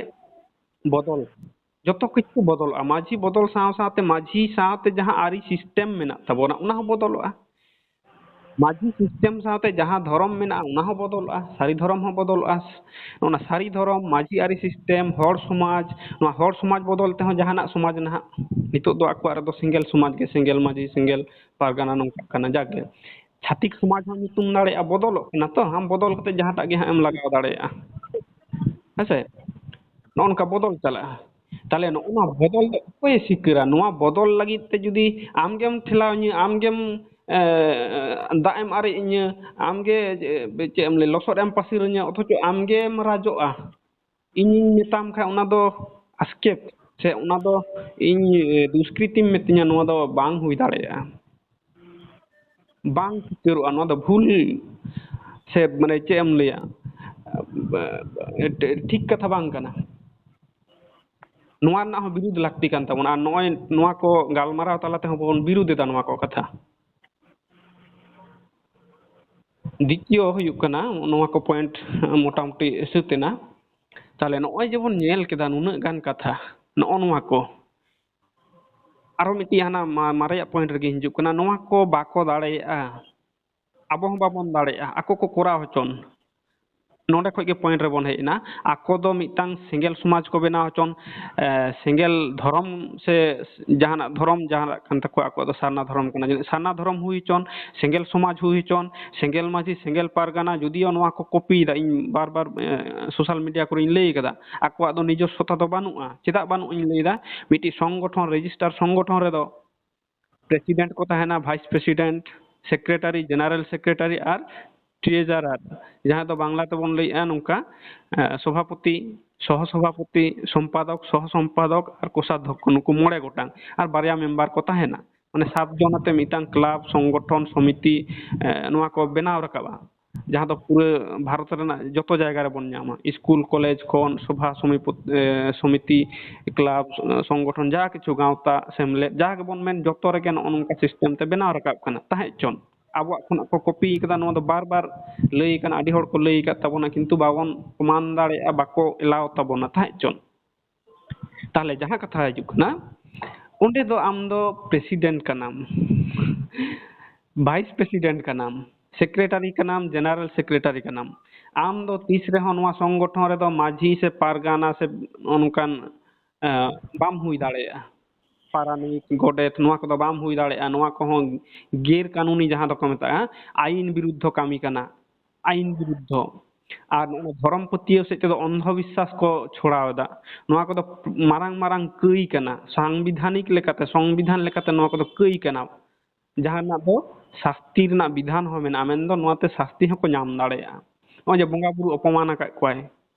ᱵᱚᱫᱚᱞ, ᱡᱚᱛᱚ ᱠᱤᱪᱷᱩ ᱵᱚᱫᱚᱞᱚᱜᱼᱟ᱾ ᱢᱟᱹᱡᱷᱤ ᱵᱚᱫᱚᱞ ᱥᱟᱶ ᱥᱟᱶᱛᱮ ᱢᱟᱹᱡᱷᱤ ᱥᱟᱶᱛᱮ ᱡᱟᱦᱟᱸ ᱟᱹᱨᱤ ᱥᱤᱥᱴᱮᱢ ᱢᱮᱱᱟᱜ ᱛᱟᱵᱚᱱᱟ, ᱚᱱᱟ ᱦᱚᱸ ᱵᱚᱫᱚᱞᱚᱜᱼᱟ᱾ ᱢᱟᱹᱡᱷᱤ ᱥᱤᱥᱴᱮᱢ ᱥᱟᱶᱛᱮ ᱡᱟᱦᱟᱸ ᱫᱷᱚᱨᱚᱢ ᱢᱮᱱᱟᱜᱼᱟ, ᱚᱱᱟ ᱦᱚᱸ ᱵᱚᱫᱚᱞᱚᱜᱼᱟ, ᱥᱟᱹᱨᱤ ᱫᱷᱚᱨᱚᱢ ᱦᱚᱸ ᱵᱚᱫᱚᱞᱚᱜᱼᱟ᱾ ᱚᱱᱟ ᱥᱟᱹᱨᱤ ᱫᱷᱚᱨᱚᱢ, ᱢᱟᱹᱡᱷᱤ ᱟᱹᱨᱤ ᱥᱤᱥᱴᱮᱢ, ᱦᱚᱲ ᱥᱚᱢᱟᱡᱽ, ᱱᱚᱣᱟ ᱦᱚᱲ ᱥᱚᱢᱟᱡᱽ ᱵᱚᱫᱚᱞ ᱛᱮᱦᱚᱸ ᱡᱟᱦᱟᱱᱟᱜ ᱥᱚᱢᱟᱡᱽ ᱱᱟᱦᱟᱜ ᱱᱤᱛᱚᱜ ᱫᱚ ᱟᱠᱚᱣᱟᱜ ᱨᱮᱫᱚ ᱥᱮᱸᱜᱮᱞ ᱥᱚᱢᱟᱡᱽ ᱜᱮ, ᱥᱮᱸᱜᱮᱞ ᱢᱟᱹᱡᱷᱤ, ᱥᱮᱸᱜᱮᱞ ᱯᱟᱨᱜᱟᱱᱟ, ᱱᱚᱝᱠᱟᱜ ᱠᱟᱱᱟ᱾ ᱡᱟᱠ ᱜᱮ, ᱪᱷᱟᱹᱛᱤᱠ ᱥᱚᱢᱟᱡᱽ ᱦᱚᱸ ᱧᱩᱛᱩᱢ ᱫᱟᱲᱮᱭᱟᱜᱼᱟ, ᱵᱚᱫᱚᱞᱚᱜ ᱠᱟᱱᱟ ᱛᱚ, ᱟᱢ ᱵᱚᱫᱚᱞ ᱠᱟᱛᱮ ᱡᱟᱦᱟᱸᱴᱟᱜ ᱜᱮ ᱦᱟᱸᱜ ᱮᱢ ᱞᱟᱜᱟᱣ ᱫᱟᱲᱮᱭᱟᱜᱼᱟ᱾ ᱦᱮᱸᱥᱮ? ᱱᱚᱜᱼᱚ ᱱᱚᱝᱠᱟ ᱵᱚᱫᱚᱞ ᱪᱟᱞᱟᱜᱼᱟ᱾ ᱛᱟᱦᱚᱞᱮ ᱱᱚᱜᱼᱚ ᱱᱚᱣᱟ ᱵᱚᱫᱚᱞ ᱫᱚ ᱚᱠᱚᱭᱮ ᱥᱤᱠᱟᱹᱨᱟ? ᱱᱚᱣᱟ ᱵᱚᱫᱚᱞ ᱞᱟᱹᱜᱤᱫ ᱛᱮ ᱡᱩᱫᱤ ᱟᱢᱜᱮᱢ ᱴᱷᱮᱞᱟᱣᱤᱧᱟᱹ, ᱟᱢᱜᱮᱢ, ᱮ, ᱫᱟᱜ ᱮᱢ ᱟᱨᱮᱡ ᱤᱧᱟᱹ, ᱟᱢᱜᱮ, ᱮ, ᱪᱮᱫ ᱮᱢ ᱞᱟᱹᱭ, ᱞᱚᱥᱚᱫ ᱮᱢ ᱯᱟᱹᱥᱤᱨ ᱤᱧᱟᱹ, ᱚᱛᱷᱚᱪᱚ ᱟᱢᱜᱮᱢ ᱨᱟᱡᱚᱜᱼᱟ, ᱤᱧᱤᱧ ᱢᱮᱛᱟᱢ ᱠᱷᱟᱱ ᱚᱱᱟ ᱫᱚ ᱟᱥᱠᱮᱛ ᱥᱮ ᱚᱱᱟ ᱫᱚ ᱤᱧ, ᱮ, ᱫᱩᱥᱠᱨᱤᱛᱤᱢ ᱢᱤᱛᱟᱹᱧᱟ, ᱱᱚᱣᱟ ᱫᱚ ᱵᱟᱝ ᱦᱩᱭ ᱫᱟᱲᱮᱭᱟᱜᱼᱟ, ᱵᱟᱝ ᱥᱤᱠᱟᱹᱨᱚᱜᱼᱟ᱾ ᱱᱚᱣᱟ ᱫᱚ ᱵᱷᱩᱞ ᱥᱮ, ᱢᱟᱱᱮ, ᱪᱮᱫ ᱮᱢ ᱞᱟᱹᱭᱟ, ᱴᱷᱤᱠ ᱠᱟᱛᱷᱟ ᱵᱟᱝ ᱠᱟᱱᱟ᱾ ᱱᱚᱣᱟ ᱨᱮᱱᱟᱜ ᱦᱚᱸ ᱵᱤᱨᱩᱫᱷ ᱞᱟᱹᱠᱛᱤ ᱠᱟᱱ ᱛᱟᱵᱚᱱᱟ᱾ ᱟᱨ ᱱᱚᱜᱼᱚᱭ ᱱᱚᱣᱟ ᱠᱚ ᱜᱟᱞᱢᱟᱨᱟᱣ ᱛᱟᱞᱟ ᱛᱮᱦᱚᱸ ᱵᱚᱱ ᱵᱤᱨᱩᱫᱷ ᱮᱫᱟ ᱱᱚᱣᱟ ᱠᱚ ᱠᱟᱛᱷᱟ᱾ ᱫᱤᱛᱤᱭᱚ ᱦᱩᱭᱩᱜ ᱠᱟᱱᱟ, ᱱᱚᱣᱟ ᱠᱚ ᱯᱚᱭᱮᱱᱴ ᱢᱚᱴᱟᱢᱩᱴᱤ ᱥᱟᱹᱛ ᱮᱱᱟ᱾ ᱛᱟᱦᱞᱮ ᱱᱚᱜᱼᱚᱭ ᱡᱮᱵᱚᱱ ᱧᱮᱞ ᱠᱮᱫᱟ ᱱᱩᱱᱟᱹᱜ ᱜᱟᱱ ᱠᱟᱛᱷᱟ, ᱱᱚᱜᱼᱚ ᱱᱚᱣᱟ ᱠᱚ, ᱟᱨᱚ ᱢᱤᱫᱴᱤᱡ ᱦᱟᱱᱟ ᱢᱟ-, ᱢᱟᱨᱮᱭᱟᱜ ᱯᱚᱭᱮᱱᱴ ᱨᱮᱜᱮ ᱦᱤᱡᱩᱜ ᱠᱟᱱᱟ, ᱱᱚᱣᱟ ᱠᱚ ᱵᱟᱠᱚ ᱫᱟᱲᱮᱭᱟᱜᱼᱟ, ᱟᱵᱚ ᱦᱚᱸ ᱵᱟᱵᱚᱱ ᱫᱟᱲᱮᱭᱟᱜᱼᱟ, ᱟᱠᱚ ᱠᱚ ᱠᱚᱨᱟᱣ ᱦᱚᱪᱚᱱ᱾ ᱱᱚᱰᱮ ᱠᱷᱚᱡ ᱜᱮ ᱯᱚᱭᱮᱱᱴ ᱨᱮᱵᱚᱱ ᱦᱮᱡ ᱮᱱᱟ᱾ ᱟᱠᱚ ᱫᱚ ᱢᱤᱫᱴᱟᱝ ᱥᱮᱸᱜᱮᱞ ᱥᱚᱢᱟᱡᱽ ᱠᱚ ᱵᱮᱱᱟᱣ ᱦᱚᱪᱚᱱ, ᱮ, ᱥᱮᱸᱜᱮᱞ ᱫᱷᱚᱨᱚᱢ ᱥᱮ ᱡᱟᱦᱟᱱᱟᱜ ᱫᱷᱚᱨᱚᱢ, ᱡᱟᱦᱟᱱᱟᱜ ᱠᱟᱱ ᱛᱟᱠᱚᱣᱟ, ᱟᱠᱚᱣᱟᱜ ᱫᱚ ᱥᱟᱨᱱᱟ ᱫᱷᱚᱨᱚᱢ ᱠᱟᱱᱟ, ᱡᱟᱹᱱᱤᱡ ᱥᱟᱨᱱᱟ ᱫᱷᱚᱨᱚᱢ ᱦᱩᱭ ᱦᱚᱪᱚᱱ, ᱥᱮᱸᱜᱮᱞ ᱥᱚᱢᱟᱡᱽ ᱦᱩᱭ ᱦᱚᱪᱚᱱ, ᱥᱮᱸᱜᱮᱞ ᱢᱟᱹᱡᱷᱤ, ᱥᱮᱸᱜᱮᱞ ᱯᱟᱨᱜᱟᱱᱟ, ᱡᱩᱫᱤᱭᱳ ᱱᱚᱣᱟ ᱠᱚ ᱠᱚᱯᱤᱭᱮᱫᱟ, ᱤᱧ ᱵᱟᱨ ᱵᱟᱨ, ᱮ, ᱥᱳᱥᱟᱞ ᱢᱤᱰᱤᱭᱟ ᱠᱚᱨᱮᱧ ᱞᱟᱹᱭ ᱠᱟᱫᱟ, ᱟᱠᱚᱣᱟᱜ ᱫᱚ ᱱᱤᱡᱚᱥᱥᱚᱛᱟ ᱫᱚ ᱵᱟᱹᱱᱩᱜᱼᱟ᱾ ᱪᱮᱫᱟᱜ ᱵᱟᱹᱱᱩᱜ ᱤᱧ ᱞᱟᱹᱭᱫᱟ, ᱢᱤᱫᱴᱤᱡ ᱥᱚᱝᱜᱚᱴᱷᱚᱱ, ᱨᱮᱡᱤᱥᱴᱟᱨ ᱥᱚᱝᱜᱚᱴᱷᱚᱱ ᱨᱮᱫᱚ ᱯᱨᱮᱥᱤᱰᱮᱱᱴ ᱠᱚ ᱛᱟᱦᱮᱱᱟ, vice president, secretary, general secretary ᱟᱨ ᱴᱨᱮᱡᱟᱨᱟᱨ, ᱡᱟᱦᱟᱸ ᱫᱚ ᱵᱟᱝᱞᱟ ᱛᱮᱵᱚᱱ ᱞᱟᱹᱭᱮᱜᱼᱟ ᱱᱚᱝᱠᱟ, ᱮ, ᱥᱚᱵᱷᱟᱯᱚᱛᱤ, ᱥᱚᱦᱚ ᱥᱚᱵᱷᱟᱯᱚᱛᱤ, ᱥᱚᱢᱯᱟᱫᱚᱠ, ᱥᱚᱦᱚ ᱥᱚᱢᱯᱟᱫᱚᱠ ᱟᱨ ᱠᱳᱥᱟᱫᱷᱚᱠᱠᱷᱚ, ᱱᱩᱠᱩ ᱢᱚᱬᱮ ᱜᱚᱴᱟᱝ ᱟᱨ ᱵᱟᱨᱭᱟ ᱢᱮᱢᱵᱟᱨ ᱠᱚ ᱛᱟᱦᱮᱱᱟ᱾ ᱢᱟᱱᱮ ᱥᱟᱛ ᱡᱚᱱ ᱟᱛᱮ ᱢᱤᱫᱴᱟᱝ ᱠᱞᱟᱵᱽ, ᱥᱚᱝᱜᱚᱴᱷᱚᱱ, ᱥᱚᱢᱤᱛᱤ, ᱮ, ᱱᱚᱣᱟ ᱠᱚ ᱵᱮᱱᱟᱣ ᱨᱟᱠᱟᱵᱼᱟ᱾ ᱡᱟᱦᱟᱸ ᱫᱚ ᱯᱩᱨᱟᱹ ᱵᱷᱟᱨᱚᱛ ᱨᱮᱱᱟᱜ ᱡᱚᱛᱚ ᱡᱟᱭᱜᱟ ᱨᱮᱵᱚᱱ ᱧᱟᱢᱟ, ᱥᱠᱩᱞ, ᱠᱚᱞᱮᱡᱽ ᱠᱷᱚᱱ, ᱥᱚᱵᱷᱟ, ᱥᱚᱢᱤᱯᱚᱛ-, ᱮ, ᱥᱚᱢᱤᱛᱤ, ᱠᱞᱟᱵᱽ, ᱥᱚᱝᱜᱚᱴᱷᱚᱱ, ᱡᱟ ᱠᱤᱪᱷᱩ ᱜᱟᱶᱛᱟ, ᱥᱮᱢᱞᱮᱫ, ᱡᱟᱦᱟᱸ ᱜᱮᱵᱚᱱ ᱢᱮᱱ, ᱡᱚᱛᱚ ᱨᱮᱜᱮ ᱱᱚᱜᱼᱚ ᱱᱚᱝᱠᱟ system ᱛᱮ ᱵᱮᱱᱟᱣ ᱨᱟᱠᱟᱵ ᱠᱟᱱᱟ ᱛᱟᱦᱮᱸᱫ ᱪᱚᱱ᱾ ᱟᱵᱚᱣᱟᱜ ᱠᱷᱚᱱᱟᱜ ᱠᱚ copy ᱠᱟᱫᱟ, ᱱᱚᱣᱟ ᱫᱚ ᱵᱟᱨ ᱵᱟᱨ ᱞᱟᱹᱭ ᱠᱟᱱᱟ, ᱟᱹᱰᱤ ᱦᱚᱲ ᱠᱚ ᱞᱟᱹᱭ ᱟᱠᱟᱫ ᱛᱟᱵᱚᱱᱟ, ᱠᱤᱱᱛᱩ ᱵᱟᱵᱚᱱ ᱯᱨᱚᱢᱟᱱ ᱫᱟᱲᱮᱭᱟᱜᱼᱟ, ᱵᱟᱠᱚ allow ᱛᱟᱵᱚᱱᱟ ᱛᱟᱦᱮᱸᱫ ᱪᱚᱱ᱾ ᱛᱟᱦᱞᱮ ᱡᱟᱦᱟᱸ ᱠᱟᱛᱷᱟ ᱦᱤᱡᱩᱜ ᱠᱟᱱᱟ, ᱚᱸᱰᱮ ᱫᱚ ᱟᱢ ᱫᱚ president ᱠᱟᱱᱟᱢ, vice president ᱠᱟᱱᱟᱢ, secretary ᱠᱟᱱᱟᱢ, general secretary ᱠᱟᱱᱟᱢ, ᱟᱢ ᱫᱚ ᱛᱤᱥ ᱨᱮᱦᱚᱸ ᱱᱚᱣᱟ ᱥᱚᱝᱜᱚᱴᱷᱚᱱ ᱨᱮᱫᱚ ᱢᱟᱹᱡᱷᱤ ᱥᱮ ᱯᱟᱨᱜᱟᱱᱟ ᱥᱮ ᱚᱱᱠᱟᱱ, ᱮ, ᱵᱟᱢ ᱦᱩᱭ ᱫᱟᱲᱮᱭᱟᱜᱼᱟ᱾ ᱯᱟᱨᱟᱱᱤᱠ, ᱜᱚᱰᱮᱛ, ᱱᱚᱣᱟ ᱠᱚᱫᱚ ᱵᱟᱢ ᱦᱩᱭ ᱫᱟᱲᱮᱭᱟᱜᱼᱟ᱾ ᱱᱚᱣᱟ ᱠᱚᱦᱚᱸ ᱜᱮᱨ ᱠᱟᱹᱱᱩᱱᱤ ᱡᱟᱦᱟᱸ ᱫᱚᱠᱚ ᱢᱮᱛᱟᱜᱼᱟ, ᱟᱭᱤᱱ ᱵᱤᱨᱩᱫᱽᱫᱷᱚ ᱠᱟᱹᱢᱤ ᱠᱟᱱᱟ, ᱟᱭᱤᱱ ᱵᱤᱨᱩᱫᱽᱫᱷᱚ᱾ ᱟᱨ ᱱᱚᱜᱼᱚ ᱱᱚᱣᱟ ᱫᱷᱚᱨᱚᱢ ᱯᱟᱹᱛᱭᱟᱹᱣ ᱥᱮᱫ ᱛᱮᱫᱚ ᱚᱱᱫᱷᱚ ᱵᱤᱥᱥᱟᱥ ᱠᱚ ᱪᱷᱚᱲᱟᱣ ᱮᱫᱟ᱾ ᱱᱚᱣᱟ ᱠᱚᱫᱚ ᱢᱟᱨᱟᱝ ᱢᱟᱨᱟᱝ ᱠᱟᱹᱭ ᱠᱟᱱᱟ, ᱥᱟᱝᱵᱤᱫᱷᱟᱱᱤᱠ ᱞᱮᱠᱟᱛᱮ, ᱥᱚᱝᱵᱤᱫᱷᱟᱱ ᱞᱮᱠᱟᱛᱮ ᱱᱚᱣᱟ ᱠᱚᱫᱚ ᱠᱟᱹᱭ ᱠᱟᱱᱟ, ᱡᱟᱦᱟᱸ ᱨᱮᱱᱟᱜ ᱫᱚ ᱥᱟᱥᱛᱤ ᱨᱮᱱᱟᱜ ᱵᱤᱫᱷᱟᱱ ᱦᱚᱸ ᱢᱮᱱᱟᱜᱼᱟ, ᱢᱮᱱᱫᱚ ᱱᱚᱣᱟᱛᱮ ᱥᱟᱥᱛᱤ ᱦᱚᱸᱠᱚ ᱧᱟᱢ ᱫᱟᱲᱮᱭᱟᱜᱼᱟ᱾ ᱱᱚᱜᱼᱚᱭ ᱡᱮ ᱵᱚᱸᱜᱟ ᱵᱩᱨᱩ ᱚᱯᱚᱢᱟᱱ ᱟᱠᱟᱫ ᱠᱚᱣᱟᱭ,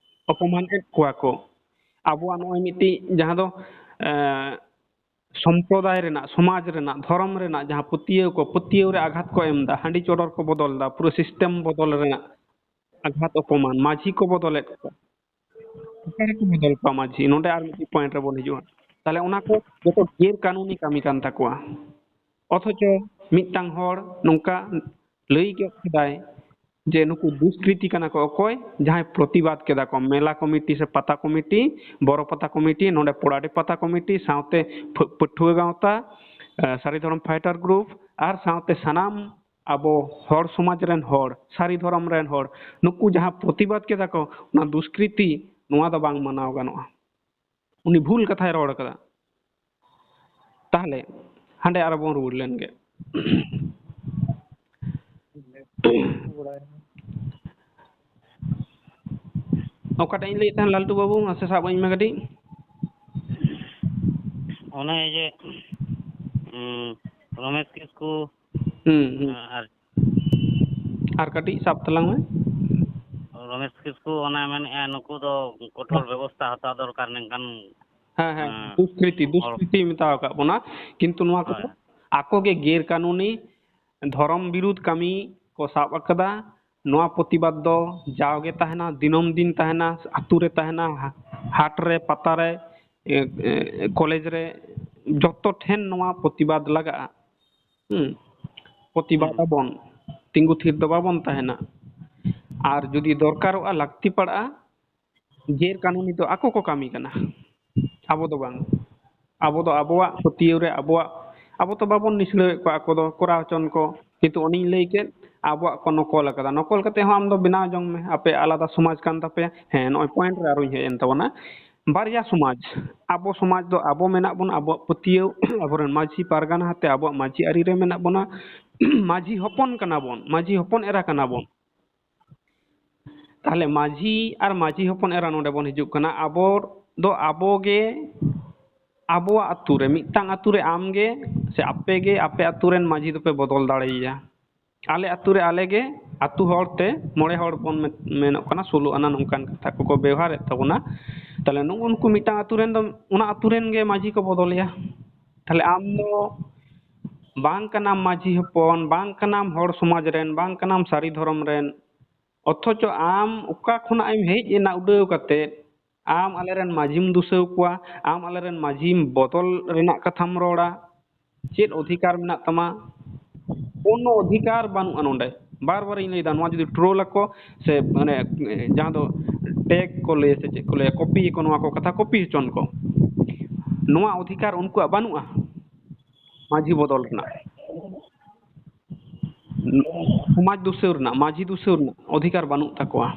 ᱚᱯᱚᱢᱟᱱ ᱮᱫ ᱠᱚᱣᱟ ᱠᱚ, ᱟᱵᱚᱣᱟᱜ ᱱᱚᱜᱼᱚᱭ ᱢᱤᱫᱴᱤᱡ ᱡᱟᱦᱟᱸ ᱫᱚ, ᱮ, ᱥᱚᱢᱯᱨᱚᱫᱟᱭ ᱨᱮᱱᱟᱜ, ᱥᱚᱢᱟᱡᱽ ᱨᱮᱱᱟᱜ, ᱫᱷᱚᱨᱚᱢ ᱨᱮᱱᱟᱜ ᱡᱟᱦᱟᱸ ᱯᱟᱹᱛᱭᱟᱹᱣ ᱠᱚ, ᱯᱟᱹᱛᱭᱟᱹᱣ ᱨᱮ ᱟᱜᱷᱟᱛ ᱠᱚ ᱮᱢ ᱮᱫᱟ, ᱦᱟᱺᱰᱤ ᱪᱚᱰᱚᱨ ᱠᱚ ᱵᱚᱫᱚᱞ ᱮᱫᱟ, ᱯᱩᱨᱟᱹ system ᱵᱚᱫᱚᱞ ᱨᱮᱱᱟᱜ ᱟᱜᱷᱟᱛ, ᱚᱯᱚᱢᱟᱱ, ᱢᱟᱹᱡᱷᱤ ᱠᱚ ᱵᱚᱫᱚᱞᱮᱫ ᱠᱚᱣᱟ᱾ ᱚᱠᱟ ᱨᱮᱠᱚ ᱵᱚᱫᱚᱞ ᱠᱚᱣᱟ ᱢᱟᱹᱡᱷᱤ? ᱱᱚᱰᱮ ᱟᱨ ᱢᱤᱫᱴᱤᱡ point ᱨᱮᱵᱚᱱ ᱦᱤᱡᱩᱜᱼᱟ᱾ ᱛᱟᱦᱞᱮ ᱚᱱᱟ ᱠᱚ ᱡᱚᱛᱚ ᱜᱮᱨ ᱠᱟᱹᱱᱩᱱᱤ ᱠᱟᱹᱢᱤ ᱠᱟᱱ ᱛᱟᱠᱚᱣᱟ᱾ ᱚᱛᱷᱚᱪᱚ ᱢᱤᱫᱴᱟᱝ ᱦᱚᱲ ᱱᱚᱝᱠᱟ ᱞᱟᱹᱭ ᱜᱚᱫ ᱠᱮᱫᱟᱭ ᱡᱮ ᱱᱩᱠᱩ ᱫᱩᱥᱠᱨᱤᱛᱤ ᱠᱟᱱᱟ ᱠᱚ᱾ ᱚᱠᱚᱭ? ᱡᱟᱦᱟᱸᱭ ᱯᱨᱚᱛᱤᱵᱟᱫ ᱠᱮᱫᱟ ᱠᱚ, ᱢᱮᱞᱟ ᱠᱚᱢᱤᱴᱤ ᱥᱮ ᱯᱟᱛᱟ ᱠᱚᱢᱤᱴᱤ, ᱵᱚᱨᱚ ᱯᱟᱛᱟ ᱠᱚᱢᱤᱴᱤ, ᱱᱚᱰᱮ ᱯᱚᱲᱟᱰᱤ ᱯᱟᱛᱟ ᱠᱚᱢᱤᱴᱤ, ᱥᱟᱶᱛᱮ ᱯᱷᱟᱹ-, ᱯᱟᱹᱴᱷᱩᱣᱟᱹ ᱜᱟᱶᱛᱟ, ᱮ, ᱥᱟᱹᱨᱤ ᱫᱷᱚᱨᱚᱢ fighter group ᱟᱨ ᱥᱟᱶᱛᱮ ᱥᱟᱱᱟᱢ ᱟᱵᱚ ᱦᱚᱲ ᱥᱚᱢᱟᱡᱽ ᱨᱮᱱ ᱦᱚᱲ, ᱥᱟᱹᱨᱤ ᱫᱷᱚᱨᱚᱢ ᱨᱮᱱ ᱦᱚᱲ, ᱱᱩᱠᱩ ᱡᱟᱦᱟᱸ ᱯᱨᱚᱛᱤᱵᱟᱫ ᱠᱮᱫᱟ ᱠᱚ, ᱚᱱᱟ ᱫᱩᱥᱠᱨᱤᱛᱤ, ᱱᱚᱣᱟ ᱫᱚ ᱵᱟᱝ ᱢᱟᱱᱟᱣ ᱜᱟᱱᱚᱜᱼᱟ᱾ ᱩᱱᱤ ᱵᱷᱩᱞ ᱠᱟᱛᱷᱟᱭ ᱨᱚᱲ ᱠᱟᱫᱟ᱾ ᱛᱟᱦᱞᱮ ᱦᱟᱸᱰᱮ ᱟᱨᱚ ᱵᱚᱱ ᱨᱩᱣᱟᱹᱲ ᱞᱮᱱ ᱜᱮ᱾ ᱚᱠᱟᱴᱟᱜ ᱤᱧ ᱞᱟᱹᱭᱮᱫ ᱛᱟᱦᱮᱸᱫ ᱞᱟᱞᱴᱩ ᱵᱟᱹᱵᱩ, ᱢᱟᱥᱮ ᱥᱟᱵ ᱟᱹᱧ ᱢᱮ ᱠᱟᱹᱴᱤᱡ᱾ ᱚᱱᱮ ᱡᱮ, ᱩᱸ, ᱨᱚᱢᱮᱥ ᱠᱤᱥᱠᱩ, ᱦᱩᱸ, ᱦᱩᱸ᱾ ᱟᱨ ᱟᱨ ᱠᱟᱹᱴᱤᱡ ᱥᱟᱵ ᱛᱟᱞᱟᱝ ᱢᱮ᱾ ᱨᱚᱢᱮᱥ ᱠᱤᱥᱠᱩ ᱚᱱᱮ ᱢᱮᱱᱮᱫᱼᱟ, ᱱᱩᱠᱩ ᱫᱚ ᱠᱚᱴᱷᱳᱨ ᱵᱮᱵᱚᱥᱛᱷᱟ ᱦᱟᱛᱟᱣ ᱫᱚᱨᱠᱟᱨ, ᱱᱤᱝᱠᱟᱱ, ᱦᱮᱸ, ᱦᱮᱸ, ᱦᱮᱸ, ᱫᱩᱥᱠᱨᱤᱛᱤ, ᱦᱚᱲ᱾ ᱫᱩᱥᱠᱨᱤᱛᱤ ᱢᱮᱛᱟᱣ ᱟᱠᱟᱫ ᱵᱚᱱᱟ, ᱠᱤᱱᱛᱩ ᱱᱚᱣᱟ ᱠᱚᱫᱚ ᱦᱳᱭ᱾ ᱟᱠᱚ ᱜᱮ ᱜᱮᱨ ᱠᱟᱹᱱᱩᱱᱤ ᱫᱷᱚᱨᱚᱢ ᱵᱤᱨᱩᱫᱷ ᱠᱟᱹᱢᱤ ᱠᱚ ᱥᱟᱵ ᱟᱠᱟᱫᱟ, ᱱᱚᱣᱟ ᱯᱨᱚᱛᱤᱵᱟᱫ ᱫᱚ ᱡᱟᱣᱜᱮ ᱛᱟᱦᱮᱱᱟ, ᱫᱤᱱᱟᱹᱢ ᱫᱤᱱ ᱛᱟᱦᱮᱱᱟ, ᱟᱹᱛᱩ ᱨᱮ ᱛᱟᱦᱮᱱᱟ, ᱦᱟ-, ᱦᱟᱴ ᱨᱮ, ᱯᱟᱛᱟ ᱨᱮ, ᱮ, ᱮ, ᱠᱚᱞᱮᱡᱽ ᱨᱮ, ᱡᱚᱛᱚ ᱴᱷᱮᱱ ᱱᱚᱣᱟ ᱯᱨᱚᱛᱤᱵᱟᱫ ᱞᱟᱜᱟᱜᱼᱟ᱾ ᱦᱩᱸ᱾ ᱯᱨᱚᱛᱤᱵᱟᱫ ᱦᱩᱸ᱾ ᱟᱵᱚᱱ, ᱛᱤᱸᱜᱩ ᱛᱷᱤᱨ ᱫᱚ ᱵᱟᱵᱚᱱ ᱛᱟᱦᱮᱱᱟ᱾ ᱟᱨ ᱡᱩᱫᱤ ᱫᱚᱨᱠᱟᱨᱚᱜᱼᱟ, ᱞᱟᱹᱠᱛᱤ ᱯᱟᱲᱟᱜᱼᱟ, ᱡᱮᱨ ᱠᱟᱹᱱᱩᱱᱤ ᱫᱚ ᱟᱠᱚ ᱠᱚ ᱠᱟᱹᱢᱤ ᱠᱟᱱᱟ, ᱟᱵᱚ ᱫᱚ ᱵᱟᱝ᱾ ᱟᱵᱚ ᱫᱚ ᱟᱵᱚᱣᱟᱜ ᱯᱟᱹᱛᱭᱟᱹᱣ ᱨᱮ, ᱟᱵᱚᱣᱟᱜ, ᱟᱵᱚ ᱛᱚ ᱵᱟᱵᱚᱱ ᱱᱤᱥᱲᱟᱹᱣᱮᱫ ᱠᱚᱣᱟ, ᱟᱠᱚ ᱫᱚ ᱠᱚᱨᱟᱣ ᱦᱚᱪᱚᱱ ᱠᱚ᱾ ᱠᱤᱱᱛᱩ ᱚᱱᱮᱧ ᱞᱟᱹᱭ ᱠᱮᱫ, ᱟᱵᱚᱣᱟᱜ ᱠᱚ ᱱᱚᱠᱚᱞ ᱟᱠᱟᱫᱟ᱾ ᱱᱚᱠᱚᱞ ᱠᱟᱛᱮ ᱦᱚᱸ ᱟᱢ ᱫᱚ ᱵᱮᱱᱟᱣ ᱡᱚᱝ ᱢᱮ, ᱟᱯᱮ ᱟᱞᱟᱫᱟ ᱥᱚᱢᱟᱡᱽ ᱠᱟᱱ ᱛᱟᱯᱮᱭᱟ᱾ ᱦᱮᱸ, ᱱᱚᱜᱼᱚᱭ point ᱨᱮ ᱟᱨᱚᱧ ᱦᱮᱡ ᱮᱱ ᱛᱟᱵᱚᱱᱟ᱾ ᱵᱟᱨᱭᱟ ᱥᱚᱢᱟᱡᱽ, ᱟᱵᱚ ᱥᱚᱢᱟᱡᱽ ᱫᱚ ᱟᱵᱚ ᱢᱮᱱᱟᱜ ᱵᱚᱱᱟ, ᱟᱵᱚᱣᱟᱜ ᱯᱟᱹᱛᱭᱟᱹᱣ, ᱟᱵᱚᱨᱮᱱ ᱢᱟᱹᱡᱷᱤ ᱯᱟᱨᱜᱟᱱᱟ ᱟᱛᱮ ᱟᱵᱚᱣᱟᱜ ᱢᱟᱹᱡᱷᱤ ᱟᱹᱨᱤ ᱨᱮ ᱢᱮᱱᱟᱜ ᱵᱚᱱᱟ, ᱢᱟᱹᱡᱷᱤ ᱦᱚᱯᱚᱱ ᱠᱟᱱᱟ ᱵᱚᱱ, ᱢᱟᱹᱡᱷᱤ ᱦᱚᱯᱚᱱ ᱮᱨᱟ ᱠᱟᱱᱟ ᱵᱚᱱ᱾ ᱛᱟᱦᱞᱮ ᱢᱟᱹᱡᱷᱤ ᱟᱨ ᱢᱟᱹᱡᱷᱤ ᱦᱚᱯᱚᱱ ᱮᱨᱟ ᱱᱚᱰᱮ ᱵᱚᱱ ᱦᱤᱡᱩᱜ ᱠᱟᱱᱟ᱾ ᱟᱵᱚ ᱫᱚ ᱟᱵᱚ ᱜᱮ ᱟᱵᱚᱣᱟᱜ ᱟᱹᱛᱩ ᱨᱮ, ᱢᱤᱫᱴᱟᱝ ᱟᱹᱛᱩ ᱨᱮ ᱟᱢ ᱜᱮ ᱥᱮ ᱟᱯᱮ ᱜᱮ ᱟᱯᱮ ᱟᱹᱛᱩ ᱨᱮᱱ ᱢᱟᱹᱡᱷᱤ ᱫᱚᱯᱮ ᱵᱚᱫᱚᱞ ᱫᱟᱲᱮᱭᱟᱭᱟ᱾ ᱟᱞᱮ ᱟᱹᱛᱩ ᱨᱮ ᱟᱞᱮ ᱜᱮ ᱟᱹᱛᱩ ᱦᱚᱲ ᱛᱮ ᱢᱚᱬᱮ ᱦᱚᱲ ᱵᱚᱱ ᱢᱮ-, ᱢᱮᱱᱚᱜ ᱠᱟᱱᱟ, ᱥᱳᱞᱳ ᱟᱱᱟ ᱱᱚᱝᱠᱟᱱ ᱠᱟᱛᱷᱟ ᱠᱚᱠᱚ ᱵᱮᱣᱦᱟᱨᱮᱫ ᱛᱟᱵᱚᱱᱟ᱾ ᱛᱟᱦᱞᱮ ᱱᱩᱜᱼᱩ ᱱᱩᱠᱩ ᱢᱤᱫᱴᱟᱝ ᱟᱹᱛᱩ ᱨᱮᱱ ᱫᱚ, ᱚᱱᱟ ᱟᱹᱛᱩ ᱨᱮᱱ ᱜᱮ ᱢᱟᱹᱡᱷᱤ ᱠᱚ ᱵᱚᱫᱚᱞᱮᱭᱟ᱾ ᱛᱟᱦᱞᱮ ᱟᱢ ᱫᱚ ᱵᱟᱝ ᱠᱟᱱᱟᱢ ᱢᱟᱹᱡᱷᱤ ᱦᱚᱯᱚᱱ, ᱵᱟᱝ ᱠᱟᱱᱟᱢ ᱦᱚᱲ ᱥᱚᱢᱟᱡᱽ ᱨᱮᱱ, ᱵᱟᱝ ᱠᱟᱱᱟᱢ ᱥᱟᱹᱨᱤ ᱫᱷᱚᱨᱚᱢ ᱨᱮᱱ, ᱚᱛᱷᱚᱪᱚ ᱟᱢ ᱚᱠᱟ ᱠᱷᱚᱱᱟᱜ ᱮᱢ ᱦᱮᱡ ᱮᱱᱟ ᱩᱰᱟᱹᱣ ᱠᱟᱛᱮᱫ, ᱟᱢ ᱟᱞᱮᱨᱮᱱ ᱢᱟᱹᱡᱷᱤᱢ ᱫᱩᱥᱟᱹᱣ ᱠᱚᱣᱟ, ᱟᱢ ᱟᱞᱮᱨᱮᱱ ᱢᱟᱹᱡᱷᱤᱢ ᱵᱚᱫᱚᱞ ᱨᱮᱱᱟᱜ ᱠᱟᱛᱷᱟᱢ ᱨᱚᱲᱟ᱾ ᱪᱮᱫ ᱚᱫᱷᱤᱠᱟᱨ ᱢᱮᱱᱟᱜ ᱛᱟᱢᱟ? ᱠᱳᱱᱳ ᱚᱫᱷᱤᱠᱟᱨ ᱵᱟᱹᱱᱩᱜᱼᱟ ᱱᱚᱰᱮ᱾ ᱵᱟᱨ ᱵᱟᱨᱤᱧ ᱞᱟᱹᱭᱫᱟ, ᱱᱚᱣᱟ ᱡᱩᱫᱤ troll ᱟᱠᱚ ᱥᱮ ᱢᱟᱱᱮ ᱡᱟᱦᱟᱸ ᱫᱚ tag ᱠᱚ ᱞᱟᱹᱭᱟ ᱥᱮ ᱪᱮᱫ ᱠᱚ ᱞᱟᱹᱭᱟ, copy ᱟᱠᱚ, ᱱᱚᱣᱟ ᱠᱚ ᱠᱟᱛᱷᱟ copy ᱦᱚᱪᱚᱱ ᱠᱚ, ᱱᱚᱣᱟ ᱚᱫᱷᱤᱠᱟᱨ ᱩᱱᱠᱩᱣᱟᱜ ᱵᱟᱹᱱᱩᱜᱼᱟ ᱢᱟᱹᱡᱷᱤ ᱵᱚᱫᱚᱞ ᱨᱮᱱᱟᱜ᱾ ᱥᱚᱢᱟᱡᱽ ᱫᱩᱥᱟᱹᱣ ᱨᱮᱱᱟᱜ, ᱢᱟᱹᱡᱷᱤ ᱫᱩᱥᱟᱹᱣ ᱨᱮᱱᱟᱜ ᱚᱫᱷᱤᱠᱟᱨ ᱵᱟᱹᱱᱩᱜ ᱛᱟᱠᱚᱣᱟ᱾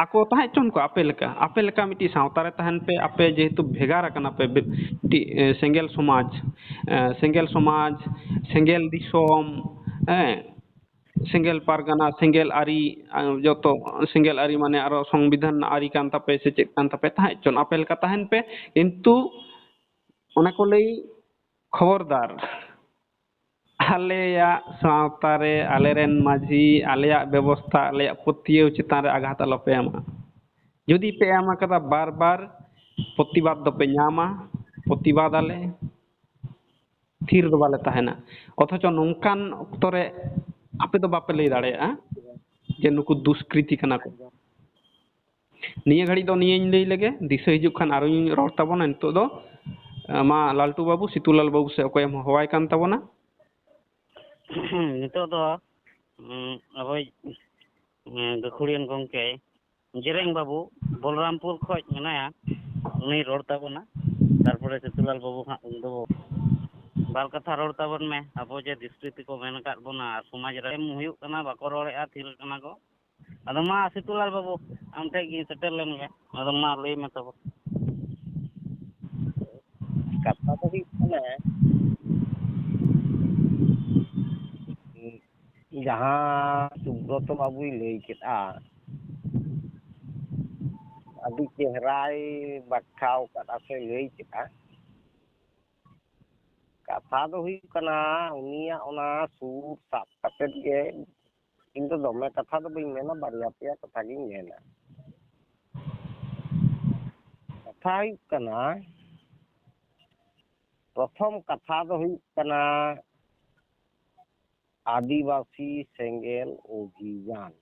ᱟᱠᱚ ᱛᱟᱦᱮᱸ ᱦᱚᱪᱚᱱ ᱠᱚ ᱟᱯᱮ ᱞᱮᱠᱟ, ᱟᱯᱮ ᱞᱮᱠᱟ ᱢᱤᱫᱴᱤᱡ ᱥᱟᱶᱛᱟ ᱨᱮ ᱛᱟᱦᱮᱱ ᱯᱮ, ᱟᱯᱮ ᱡᱮᱦᱮᱛᱩ ᱵᱷᱮᱜᱟᱨ ᱟᱠᱟᱱᱟ ᱯᱮ, ᱵᱮ-, ᱢᱤᱫᱴᱤᱡ, ᱮ, ᱥᱮᱸᱜᱮᱞ ᱥᱚᱢᱟᱡᱽ, ᱮ, ᱥᱮᱸᱜᱮᱞ ᱥᱚᱢᱟᱡᱽ, ᱥᱮᱸᱜᱮᱞ ᱫᱤᱥᱚᱢ, ᱦᱮᱸ, ᱥᱮᱸᱜᱮᱞ ᱯᱟᱨᱜᱟᱱᱟ, ᱥᱮᱸᱜᱮᱞ ᱟᱹᱨᱤ, ᱟ, ᱡᱚᱛᱚ ᱥᱮᱸᱜᱮᱞ ᱟᱹᱨᱤ ᱢᱟᱱᱮ ᱟᱨᱚ ᱥᱚᱝᱵᱤᱫᱷᱟᱱ ᱨᱮᱱᱟᱜ ᱟᱹᱨᱤ ᱠᱟᱱ ᱛᱟᱯᱮ ᱥᱮ ᱪᱮᱫ ᱠᱟᱱ ᱛᱟᱯᱮ, ᱛᱟᱦᱮᱸ ᱦᱚᱪᱚᱱ, ᱟᱯᱮ ᱞᱮᱠᱟ ᱛᱟᱦᱮᱱ ᱯᱮ, ᱠᱤᱱᱛᱩ ᱚᱱᱟ ᱠᱚ ᱞᱟᱹᱭ, ᱠᱷᱚᱵᱚᱨᱫᱟᱨ, ᱟᱞᱮᱭᱟᱜ ᱥᱟᱶᱛᱟ ᱨᱮ ᱟᱞᱮᱨᱮᱱ ᱢᱟᱹᱡᱷᱤ ᱟᱞᱮᱭᱟᱜ ᱵᱮᱵᱚᱥᱛᱷᱟ, ᱟᱞᱮᱭᱟᱜ ᱯᱟᱹᱛᱭᱟᱹᱣ ᱪᱮᱛᱟᱱ ᱨᱮ ᱟᱜᱷᱟᱛ ᱟᱞᱚᱯᱮ ᱮᱢᱟ᱾ ᱡᱩᱫᱤ ᱯᱮ ᱮᱢ ᱟᱠᱟᱫᱟ ᱵᱟᱨ ᱵᱟᱨ, ᱯᱨᱚᱛᱤᱵᱟᱫ ᱫᱚᱯᱮ ᱧᱟᱢᱟ, ᱯᱨᱚᱛᱤᱵᱟᱫ ᱟᱞᱮ, ᱛᱷᱤᱨ ᱫᱚ ᱵᱟᱞᱮ ᱛᱟᱦᱮᱱᱟ᱾ ᱚᱛᱷᱚᱪᱚ ᱱᱚᱝᱠᱟᱱ ᱚᱠᱛᱚ ᱨᱮ ᱟᱯᱮ ᱫᱚ ᱵᱟᱯᱮ ᱞᱟᱹᱭ ᱫᱟᱲᱮᱭᱟᱜᱼᱟ᱾ ᱡᱮ ᱱᱩᱠᱩ ᱫᱩᱥᱠᱨᱤᱛᱤ ᱠᱟᱱᱟ ᱠᱚ᱾ ᱱᱤᱭᱟᱹ ᱜᱷᱟᱹᱲᱤᱡ ᱫᱚ ᱱᱤᱭᱟᱹᱧ ᱞᱟᱹᱭ ᱞᱮᱜᱮ, ᱫᱤᱥᱟᱹ ᱦᱤᱡᱩᱜ ᱠᱷᱟᱱ ᱟᱨᱚᱧ ᱨᱚᱲ ᱛᱟᱵᱚᱱᱟ᱾ ᱱᱤᱛᱚᱜ ᱫᱚ ᱟᱸ, ᱢᱟ ᱞᱟᱞᱴᱩ ᱵᱟᱹᱵᱩ, ᱥᱤᱛᱩᱞᱟᱞ ᱵᱟᱹᱵᱩ ᱥᱮ ᱚᱠᱚᱭᱮᱢ ᱦᱚᱦᱚᱣᱟᱭ ᱠᱟᱱ ᱛᱟᱵᱚᱱᱟ? ᱱᱤᱛᱚᱜ ᱫᱚ ᱩᱸ, ᱟᱵᱚᱭᱤᱡ ᱩᱸ, ᱜᱟᱹᱠᱷᱩᱲᱤᱭᱟᱹᱱ ᱜᱚᱢᱠᱮ ᱡᱮᱨᱮᱝ ᱵᱟᱹᱵᱩ ᱵᱚᱞᱨᱟᱢᱯᱩᱨ ᱠᱷᱚᱡ ᱢᱮᱱᱟᱭᱟ, ᱩᱱᱤ ᱨᱚᱲ ᱛᱟᱵᱚᱱᱟ᱾ ᱛᱟᱨᱯᱚᱨᱮ ᱥᱤᱛᱩᱞᱟᱞ ᱵᱟᱹᱵᱩ ᱦᱟᱸᱜ ᱩᱱ ᱫᱚ ᱵᱟᱨ ᱠᱟᱛᱷᱟ ᱨᱚᱲ ᱛᱟᱵᱚᱱ ᱢᱮ᱾ ᱟᱵᱚ ᱡᱮ ᱫᱩᱥᱠᱨᱤᱛᱤ ᱠᱚ ᱢᱮᱱ ᱟᱠᱟᱫ ᱵᱚᱱᱟ ᱟᱨ ᱥᱚᱢᱟᱡᱽ ᱨᱮ ᱮᱢ ᱦᱩᱭᱩᱜ ᱠᱟᱱᱟ, ᱵᱟᱠᱚ ᱨᱚᱲᱮᱫᱼᱟ, ᱛᱷᱤᱨ ᱠᱟᱱᱟ ᱠᱚ᱾ ᱟᱫᱚ ᱢᱟ ᱥᱤᱛᱩᱞᱟᱞ ᱵᱟᱹᱵᱩ, ᱟᱢ ᱴᱷᱮᱡ ᱜᱤᱧ ᱥᱮᱴᱮᱨ ᱞᱮᱱ ᱜᱮ᱾ ᱟᱫᱚ ᱢᱟ ᱞᱟᱹᱭ ᱢᱮ ᱛᱟᱵᱚ᱾ ᱠᱟᱛᱷᱟ ᱫᱚ ᱦᱩᱭᱩᱜ ᱠᱟᱱᱟ, ᱡᱟᱦᱟᱸ ᱥᱩᱵᱨᱚᱛᱚ ᱵᱟᱵᱩᱭ ᱞᱟᱹᱭ ᱠᱮᱫᱼᱟ, ᱟᱹᱰᱤ ᱪᱮᱦᱨᱟᱭ ᱵᱟᱠᱷᱟᱣ ᱠᱟᱫᱼᱟ ᱥᱮ ᱞᱟᱹᱭ ᱠᱮᱫᱼᱟ᱾ ᱠᱟᱛᱷᱟ ᱫᱚ ᱦᱩᱭᱩᱜ ᱠᱟᱱᱟ, ᱩᱱᱤᱭᱟᱜ ᱚᱱᱟ ᱥᱩᱨ ᱥᱟᱵ ᱠᱟᱛᱮᱫ ᱜᱮ ᱤᱧ ᱫᱚ ᱫᱚᱢᱮ ᱠᱟᱛᱷᱟ ᱫᱚ ᱵᱟᱹᱧ ᱢᱮᱱᱟ, ᱵᱟᱨᱭᱟ ᱯᱮᱭᱟ ᱠᱟᱛᱷᱟ ᱜᱤᱧ ᱢᱮᱱᱟ᱾ ᱠᱟᱛᱷᱟ ᱦᱩᱭᱩᱜ ᱠᱟᱱᱟ, ᱯᱨᱚᱛᱷᱚᱢ ᱠᱟᱛᱷᱟ ᱫᱚ ᱦᱩᱭᱩᱜ ᱠᱟᱱᱟ ᱟᱹᱫᱤᱵᱟᱹᱥᱤ ᱥᱮᱸᱜᱮᱞ ᱚᱵᱷᱤᱡᱟᱱ᱾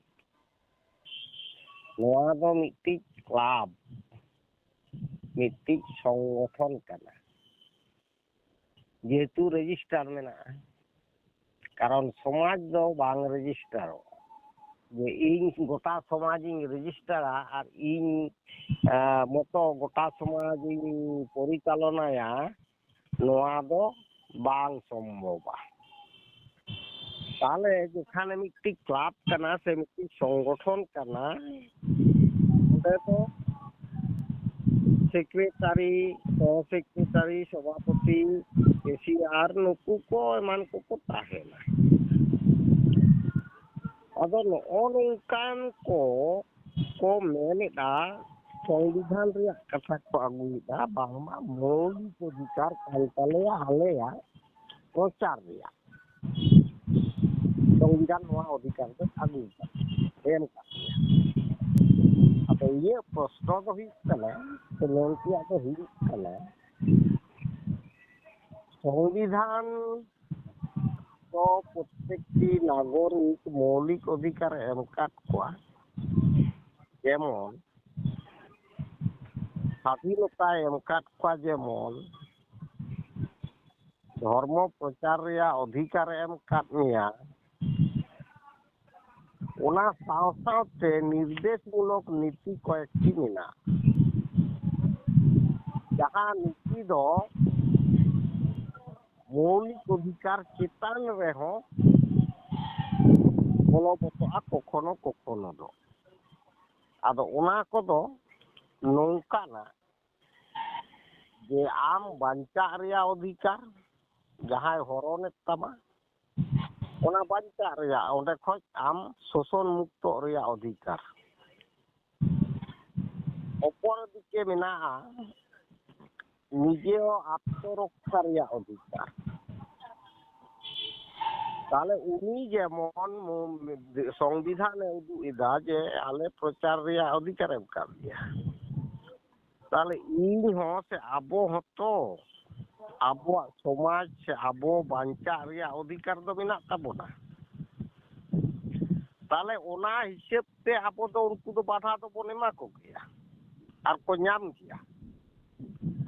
ᱱᱚᱣᱟ ᱫᱚ ᱢᱤᱫᱴᱤᱡ ᱠᱞᱟᱵᱽ, ᱢᱤᱫᱴᱤᱡ ᱥᱚᱝᱜᱚᱴᱷᱚᱱ ᱠᱟᱱᱟ, ᱡᱮᱦᱮᱛᱩ ᱨᱮᱡᱤᱥᱴᱟᱨ ᱢᱮᱱᱟᱜᱼᱟ᱾ ᱠᱟᱨᱚᱱ ᱥᱚᱢᱟᱡᱽ ᱫᱚ ᱵᱟᱝ ᱨᱮᱡᱤᱥᱴᱟᱨᱚᱜᱼᱟ᱾ ᱡᱮ ᱤᱧ ᱜᱚᱴᱟ ᱥᱚᱢᱟᱡᱽ ᱤᱧ ᱨᱮᱡᱤᱥᱴᱟᱨᱟ ᱟᱨ ᱤᱧ ᱢᱚᱛᱚ ᱜᱚᱴᱟ ᱥᱚᱢᱟᱡᱽ ᱤᱧ ᱯᱚᱨᱤᱪᱟᱞᱚᱱᱟᱭᱟ, ᱱᱚᱣᱟ ᱫᱚ ᱵᱟᱝ ᱥᱚᱢᱵᱷᱚᱵᱟ᱾ ᱛᱟᱦᱞᱮ ᱡᱮᱠᱷᱟᱱᱮ ᱢᱤᱫᱴᱤᱡ ᱠᱞᱟᱵᱽ ᱠᱟᱱᱟ ᱥᱮ ᱢᱤᱫᱴᱤᱡ ᱥᱚᱝᱜᱚᱴᱷᱚᱱ ᱠᱟᱱᱟ, ᱚᱸᱰᱮ ᱫᱚ ᱥᱮᱠᱨᱮᱴᱟᱨᱤ, ᱥᱚᱦᱚ ᱥᱮᱠᱨᱮᱴᱟᱨᱤ, ᱥᱚᱵᱷᱟᱯᱚᱛᱤ, ᱠᱮᱥᱤᱭᱟᱨ, ᱱᱩᱠᱩ ᱠᱚ ᱮᱢᱟᱱ ᱠᱚᱠᱚ ᱛᱟᱦᱮᱱᱟ᱾ ᱟᱫᱚ ᱱᱚᱜᱼᱚ ᱱᱚᱝᱠᱟᱱ ᱠᱚ ᱠᱚ ᱢᱮᱱᱮᱫᱼᱟ, ᱥᱚᱝᱵᱤᱫᱷᱟᱱ ᱨᱮᱭᱟᱜ ᱠᱟᱛᱷᱟ ᱠᱚ ᱟᱹᱜᱩᱭᱮᱫᱼᱟ, ᱵᱟᱝᱢᱟ ᱢᱳᱣᱞᱤᱠ ᱚᱫᱷᱤᱠᱟᱨ ᱠᱟᱱ ᱛᱟᱞᱮᱭᱟ ᱟᱞᱮᱭᱟᱜ ᱯᱨᱚᱪᱟᱨ ᱨᱮᱭᱟᱜ᱾ ᱥᱚᱝᱵᱤᱫᱷᱟᱱ ᱱᱚᱣᱟ ᱚᱫᱷᱤᱠᱟᱨ ᱫᱚ ᱟᱹᱜᱩ ᱟᱠᱟᱫ, ᱮᱢ ᱟᱠᱟᱫ ᱞᱮᱭᱟ᱾ ᱟᱫᱚ ᱤᱧᱟᱹᱜ ᱯᱨᱚᱥᱱᱚ ᱫᱚ ᱦᱩᱭᱩᱜ ᱠᱟᱱᱟ, ᱥᱮ ᱢᱮᱱ ᱛᱮᱭᱟᱜ ᱫᱚ ᱦᱩᱭᱩᱜ ᱠᱟᱱᱟ, ᱥᱚᱝᱵᱤᱫᱷᱟᱱ ᱠᱚ ᱫᱚ ᱯᱨᱚᱛᱮᱠᱴᱤ ᱱᱟᱜᱚᱨᱤᱠ ᱢᱳᱣᱞᱤᱠ ᱚᱫᱷᱤᱠᱟᱨ ᱮ ᱮᱢ ᱟᱠᱟᱫ ᱠᱚᱣᱟ᱾ ᱡᱮᱢᱚᱱ ᱥᱟᱫᱷᱤᱱᱚᱛᱟᱭ ᱮᱢ ᱟᱠᱟᱫ ᱠᱚᱣᱟ, ᱡᱮᱢᱚᱱ ᱫᱷᱚᱨᱢᱚ ᱯᱨᱚᱪᱟᱨ ᱨᱮᱭᱟᱜ ᱚᱫᱷᱤᱠᱟᱨ ᱮ ᱮᱢ ᱟᱠᱟᱫ ᱢᱮᱭᱟ᱾ ᱚᱱᱟ ᱥᱟᱶ ᱥᱟᱶᱛᱮ ᱱᱤᱨᱫᱮᱥᱢᱩᱞᱚᱠ ᱱᱤᱛᱤ ᱠᱚᱭᱮᱠᱴᱤ ᱢᱮᱱᱟᱜᱼᱟ, ᱡᱟᱦᱟᱸ ᱱᱤᱛᱤ ᱫᱚ ᱢᱳᱣᱞᱤᱠ ᱚᱫᱷᱤᱠᱟᱨ ᱪᱮᱛᱟᱱ ᱨᱮᱦᱚᱸ ᱵᱚᱞᱚᱵᱚᱛᱚᱜᱼᱟ ᱠᱚᱠᱷᱚᱱᱚ ᱠᱚᱠᱷᱚᱱᱚ ᱫᱚ᱾ ᱟᱫᱚ ᱚᱱᱟ ᱠᱚᱫᱚ ᱱᱚᱝᱠᱟᱱᱟ ᱡᱮ ᱟᱢ ᱵᱟᱧᱪᱟᱜ ᱨᱮᱭᱟᱜ ᱚᱫᱷᱤᱠᱟᱨ, ᱡᱟᱦᱟᱸᱭ ᱦᱚᱨᱚᱱᱮᱫ ᱛᱟᱢᱟ, ᱚᱱᱟ ᱵᱟᱧᱪᱟᱜ ᱨᱮᱭᱟᱜ, ᱚᱸᱰᱮ ᱠᱷᱚᱡ ᱟᱢ ᱥᱳᱥᱚᱱ ᱢᱩᱠᱛᱚᱜ ᱨᱮᱭᱟᱜ ᱚᱫᱷᱤᱠᱟᱨ᱾ ᱚᱯᱚᱨ ᱫᱤᱠᱮ ᱢᱮᱱᱟᱜᱼᱟ ᱱᱤᱡᱮ ᱦᱚᱸ ᱟᱛᱢᱚᱨᱚᱠᱠᱷᱟ ᱨᱮᱭᱟᱜ ᱚᱫᱷᱤᱠᱟᱨ᱾ ᱛᱟᱦᱞᱮ ᱩᱱᱤ ᱡᱮᱢᱚᱱ ᱢᱩ-, ᱥᱚᱝᱵᱤᱫᱷᱟᱱᱮ ᱩᱫᱩᱜ ᱮᱫᱟ ᱡᱮ ᱟᱞᱮ ᱯᱨᱚᱪᱟᱨ ᱨᱮᱭᱟᱜ ᱚᱫᱷᱤᱠᱟᱨ ᱮᱢ ᱟᱠᱟᱫ ᱞᱮᱭᱟ, ᱛᱟᱦᱞᱮ ᱤᱧ ᱦᱚᱸ ᱥᱮ ᱟᱵᱚ ᱦᱚᱸᱛᱚ ᱟᱵᱚᱣᱟᱜ ᱥᱚᱢᱟᱡᱽ ᱥᱮ ᱟᱵᱚ ᱵᱟᱧᱪᱟᱜ ᱨᱮᱭᱟᱜ ᱚᱫᱷᱤᱠᱟᱨ ᱫᱚ ᱢᱮᱱᱟᱜ ᱛᱟᱵᱚᱱᱟ᱾ ᱛᱟᱦᱞᱮ ᱚᱱᱟ ᱦᱤᱥᱟᱹᱵ ᱛᱮ ᱟᱵᱚ ᱫᱚ ᱩᱱᱠᱩ ᱫᱚ ᱵᱟᱫᱷᱟ ᱫᱚᱵᱚᱱ ᱮᱢᱟ ᱠᱚᱜᱮᱭᱟ ᱟᱨ ᱠᱚ ᱧᱟᱢ ᱜᱮᱭᱟ᱾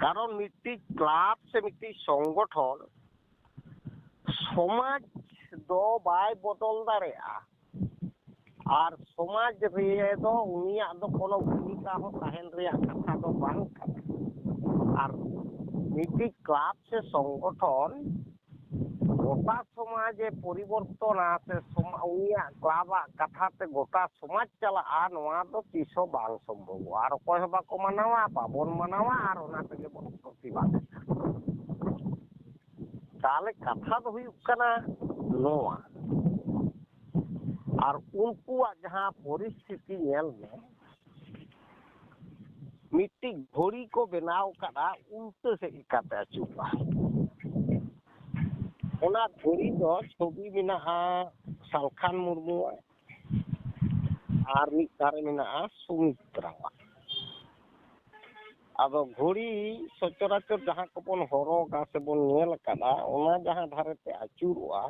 ᱠᱟᱨᱚᱱ ᱢᱤᱫᱴᱤᱡ ᱠᱞᱟᱵᱽ ᱥᱮ ᱢᱤᱫᱴᱤᱡ ᱥᱚᱝᱜᱚᱴᱷᱚᱱ ᱥᱚᱢᱟᱡᱽ ᱫᱚ ᱵᱟᱭ ᱵᱚᱫᱚᱞ ᱫᱟᱲᱮᱭᱟᱜᱼᱟ, ᱟᱨ ᱥᱚᱢᱟᱡᱽ ᱨᱮᱫᱚ ᱩᱱᱤᱭᱟᱜ ᱫᱚ ᱠᱳᱱᱳ ᱵᱷᱩᱢᱤᱠᱟ ᱦᱚᱸ ᱛᱟᱦᱮᱱ ᱨᱮᱭᱟᱜ ᱠᱟᱛᱷᱟ ᱫᱚ ᱵᱟᱝ ᱠᱟᱱᱟ᱾ ᱟᱨ ᱢᱤᱫᱴᱤᱡ ᱠᱞᱟᱵᱽ ᱥᱮ ᱥᱚᱝᱜᱚᱴᱷᱚᱱ ᱜᱚᱴᱟ ᱥᱚᱢᱟᱡᱽ ᱮ ᱯᱚᱨᱤᱵᱚᱨᱛᱚᱱᱟ ᱥᱮ ᱥᱚᱢᱟ-, ᱩᱱᱤᱭᱟᱜ ᱠᱞᱟᱵᱽ ᱟᱜ ᱠᱟᱛᱷᱟ ᱛᱮ ᱜᱚᱴᱟ ᱥᱚᱢᱟᱡᱽ ᱪᱟᱞᱟᱜᱼᱟ, ᱱᱚᱣᱟ ᱫᱚ ᱛᱤᱥ ᱦᱚᱸ ᱵᱟᱝ ᱥᱚᱢᱵᱷᱚᱵᱚᱜᱼᱟ᱾ ᱟᱨ ᱚᱠᱚᱭ ᱦᱚᱸ ᱵᱟᱠᱚ ᱢᱟᱱᱟᱣᱟ, ᱵᱟᱵᱚᱱ ᱢᱟᱱᱟᱣᱟ, ᱟᱨ ᱚᱱᱟ ᱛᱮᱜᱮ ᱵᱚᱱ ᱯᱨᱚᱛᱤᱵᱟᱫ᱾ ᱛᱟᱦᱞᱮ ᱠᱟᱛᱷᱟ ᱫᱚ ᱦᱩᱭᱩᱜ ᱠᱟᱱᱟ ᱱᱚᱣᱟ, ᱟᱨ ᱩᱱᱠᱩᱣᱟᱜ ᱡᱟᱦᱟᱸ ᱯᱚᱨᱤᱥᱛᱷᱤᱛᱤ ᱧᱮᱞ ᱢᱮ, ᱢᱤᱫᱴᱤᱡ ᱜᱷᱚᱲᱤ ᱠᱚ ᱵᱮᱱᱟᱣ ᱠᱟᱫᱟ, ᱩᱞᱴᱟᱹ ᱥᱮᱫ ᱞᱮᱠᱟᱛᱮ ᱟᱹᱪᱩᱨᱚᱜᱼᱟ᱾ ᱚᱱᱟ ᱜᱷᱚᱲᱤ ᱫᱚ ᱪᱷᱚᱵᱤ ᱢᱮᱱᱟᱜᱼᱟ ᱥᱟᱞᱠᱷᱟᱱ ᱢᱩᱨᱢᱩᱣᱟᱜ, ᱟᱨ ᱢᱤᱫ ᱫᱷᱟᱨᱮ ᱢᱮᱱᱟᱜᱼᱟ ᱥᱩᱢᱤᱛᱨᱟᱣᱟᱜ᱾ ᱟᱫᱚ ᱜᱷᱩᱲᱤ ᱥᱚᱪᱚᱨᱟᱪᱚᱨ ᱡᱟᱦᱟᱸ ᱠᱚᱵᱚᱱ ᱦᱚᱨᱚᱜᱟ ᱥᱮᱵᱚᱱ ᱧᱮᱞ ᱟᱠᱟᱫᱟ, ᱚᱱᱟ ᱡᱟᱦᱟᱸ ᱫᱷᱟᱨᱮ ᱛᱮ ᱟᱹᱪᱩᱨᱚᱜᱼᱟ,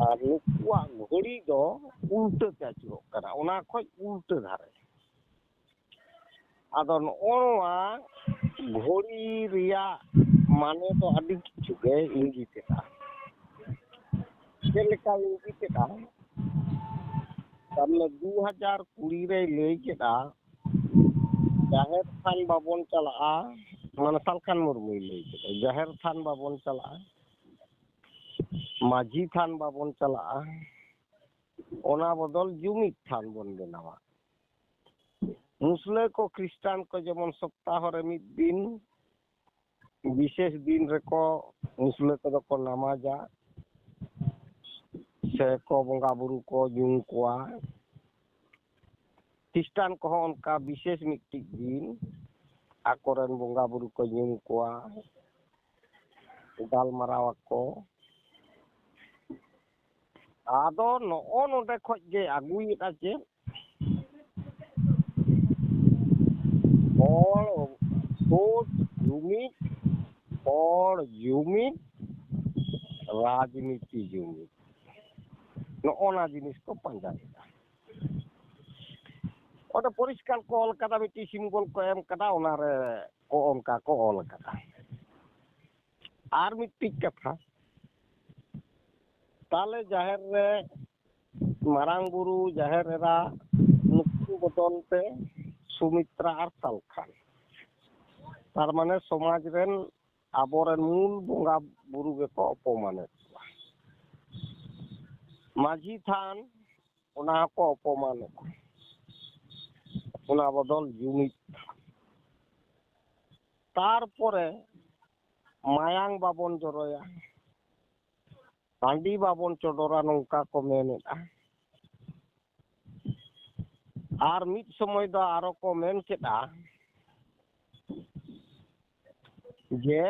ᱟᱨ ᱱᱩᱠᱩᱣᱟᱜ ᱜᱷᱩᱲᱤ ᱫᱚ ᱩᱞᱴᱟᱹ ᱛᱮ ᱟᱹᱪᱩᱨᱚᱜ ᱠᱟᱱᱟ, ᱚᱱᱟ ᱠᱷᱚᱡ ᱩᱞᱴᱟᱹ ᱫᱷᱟᱨᱮ᱾ ᱟᱫᱚ ᱱᱚᱜᱼᱚ ᱱᱚᱣᱟ ᱜᱷᱩᱲᱤ ᱨᱮᱭᱟᱜ ᱢᱟᱱᱮ ᱫᱚ ᱟᱹᱰᱤ ᱠᱤᱪᱷᱩ ᱜᱮ ᱤᱝᱜᱤᱛ ᱮᱫᱟ᱾ ᱪᱮᱫ ᱞᱮᱠᱟ ᱤᱝᱜᱤᱛ ᱮᱫᱟ? ᱛᱟᱨᱢᱟᱱᱮ ᱫᱩ ᱦᱟᱡᱟᱨ ᱠᱩᱲᱤ ᱨᱮᱭ ᱞᱟᱹᱭ ᱠᱮᱫᱟ, ᱡᱟᱦᱮᱨ ᱛᱷᱟᱱ ᱵᱟᱵᱚᱱ ᱪᱟᱞᱟᱜᱼᱟ, ᱢᱟᱱᱮ ᱥᱟᱞᱠᱷᱟᱱ ᱢᱩᱨᱢᱩᱭ ᱞᱟᱹᱭ ᱠᱮᱫᱟ, ᱡᱟᱦᱮᱨ ᱛᱷᱟᱱ ᱵᱟᱵᱚᱱ ᱪᱟᱞᱟᱜᱼᱟ, ᱢᱟᱹᱡᱷᱤ ᱛᱷᱟᱱ ᱵᱟᱵᱚᱱ ᱪᱟᱞᱟᱜᱼᱟ, ᱚᱱᱟ ᱵᱚᱫᱚᱞ ᱡᱩᱢᱤᱫ ᱛᱷᱟᱱ ᱵᱚᱱ ᱵᱮᱱᱟᱣᱟ᱾ ᱢᱩᱥᱞᱟᱹ ᱠᱚ, ᱠᱷᱨᱤᱥᱴᱟᱱ ᱠᱚ ᱡᱮᱢᱚᱱ ᱥᱚᱯᱛᱟᱦᱚ ᱨᱮ ᱢᱤᱫ ᱫᱤᱱ, ᱵᱤᱥᱮᱥ ᱫᱤᱱ ᱨᱮᱠᱚ ᱢᱩᱥᱞᱟᱹ ᱠᱚᱫᱚ ᱠᱚ ᱱᱟᱢᱟᱡᱟ, ᱥᱮ ᱠᱚ ᱵᱚᱸᱜᱟ ᱵᱩᱨᱩ ᱠᱚ ᱧᱩᱢ ᱠᱚᱣᱟ᱾ ᱠᱷᱨᱤᱥᱴᱟᱱ ᱠᱚᱦᱚᱸ ᱚᱱᱠᱟ ᱵᱤᱥᱮᱥ ᱢᱤᱫᱴᱤᱡ ᱫᱤᱱ ᱟᱠᱚᱨᱮᱱ ᱵᱚᱸᱜᱟ ᱵᱩᱨᱩ ᱠᱚ ᱧᱩᱢ ᱠᱚᱣᱟ, ᱜᱟᱞᱢᱟᱨᱟᱣ ᱟᱠᱚ᱾ ᱟᱫᱚ ᱱᱚᱜᱼᱚ ᱱᱚᱰᱮ ᱠᱷᱚᱡ ᱜᱮ ᱟᱹᱜᱩᱭᱮᱫᱟ ᱪᱮᱫ? ᱦᱚᱲ ᱥᱳᱪ ᱡᱩᱢᱤᱫ, ᱦᱚᱲ ᱡᱩᱢᱤᱫ, ᱨᱟᱡᱽᱱᱤᱛᱤ ᱡᱩᱢᱤᱫ, ᱱᱚᱜᱼᱚ ᱱᱟ ᱡᱤᱱᱤᱥ ᱠᱚ ᱯᱟᱸᱡᱟᱭᱮᱫᱟ᱾ ᱚᱸᱰᱮ ᱯᱚᱨᱤᱥᱠᱟᱨ ᱠᱚ ᱚᱞ ᱠᱟᱫᱟ, ᱢᱤᱫᱴᱤᱡ ᱥᱤᱢᱵᱚᱞ ᱠᱚ ᱮᱢ ᱠᱟᱫᱟ, ᱚᱱᱟᱨᱮ ᱠᱚ ᱚᱱᱠᱟ ᱠᱚ ᱚᱞ ᱠᱟᱫᱟ᱾ ᱟᱨ ᱢᱤᱫᱴᱤᱡ ᱠᱟᱛᱷᱟ, ᱛᱟᱦᱞᱮ ᱡᱟᱦᱮᱨ ᱨᱮ ᱢᱟᱨᱟᱝ ᱵᱩᱨᱩ, ᱡᱟᱦᱮᱨ ᱮᱨᱟ, ᱱᱩᱠᱤᱱ ᱵᱚᱫᱚᱞ ᱛᱮ ᱥᱩᱢᱤᱛᱨᱟ ᱟᱨ ᱥᱟᱞᱠᱷᱟᱱ, ᱛᱟᱨ ᱢᱟᱱᱮ ᱥᱚᱢᱟᱡᱽ ᱨᱮᱱ ᱟᱵᱚᱨᱮᱱ ᱢᱩᱞ ᱵᱚᱸᱜᱟ ᱵᱩᱨᱩ ᱜᱮᱠᱚ ᱚᱯᱚᱢᱟᱱᱮᱫ ᱠᱚᱣᱟ᱾ ᱢᱟᱹᱡᱷᱤ ᱛᱷᱟᱱ, ᱚᱱᱟ ᱦᱚᱸᱠᱚ ᱚᱯᱚᱢᱟᱱᱮᱫ ᱠᱚᱣᱟ, ᱚᱱᱟ ᱵᱚᱫᱚᱞ ᱡᱩᱢᱤᱫ ᱛᱷᱟᱱ᱾ ᱛᱟᱨᱯᱚᱨᱮ ᱢᱟᱭᱟᱝ ᱵᱟᱵᱚᱱ ᱡᱚᱨᱚᱭᱟ, ᱦᱟᱺᱰᱤ ᱵᱟᱵᱚᱱ ᱪᱚᱰᱚᱨᱟ, ᱱᱚᱝᱠᱟ ᱠᱚ ᱢᱮᱱᱮᱫᱼᱟ᱾ ᱟᱨ ᱢᱤᱫ ᱥᱚᱢᱚᱭ ᱫᱚ ᱟᱨᱚ ᱠᱚ ᱢᱮᱱ ᱠᱮᱫᱼᱟ ᱡᱮ,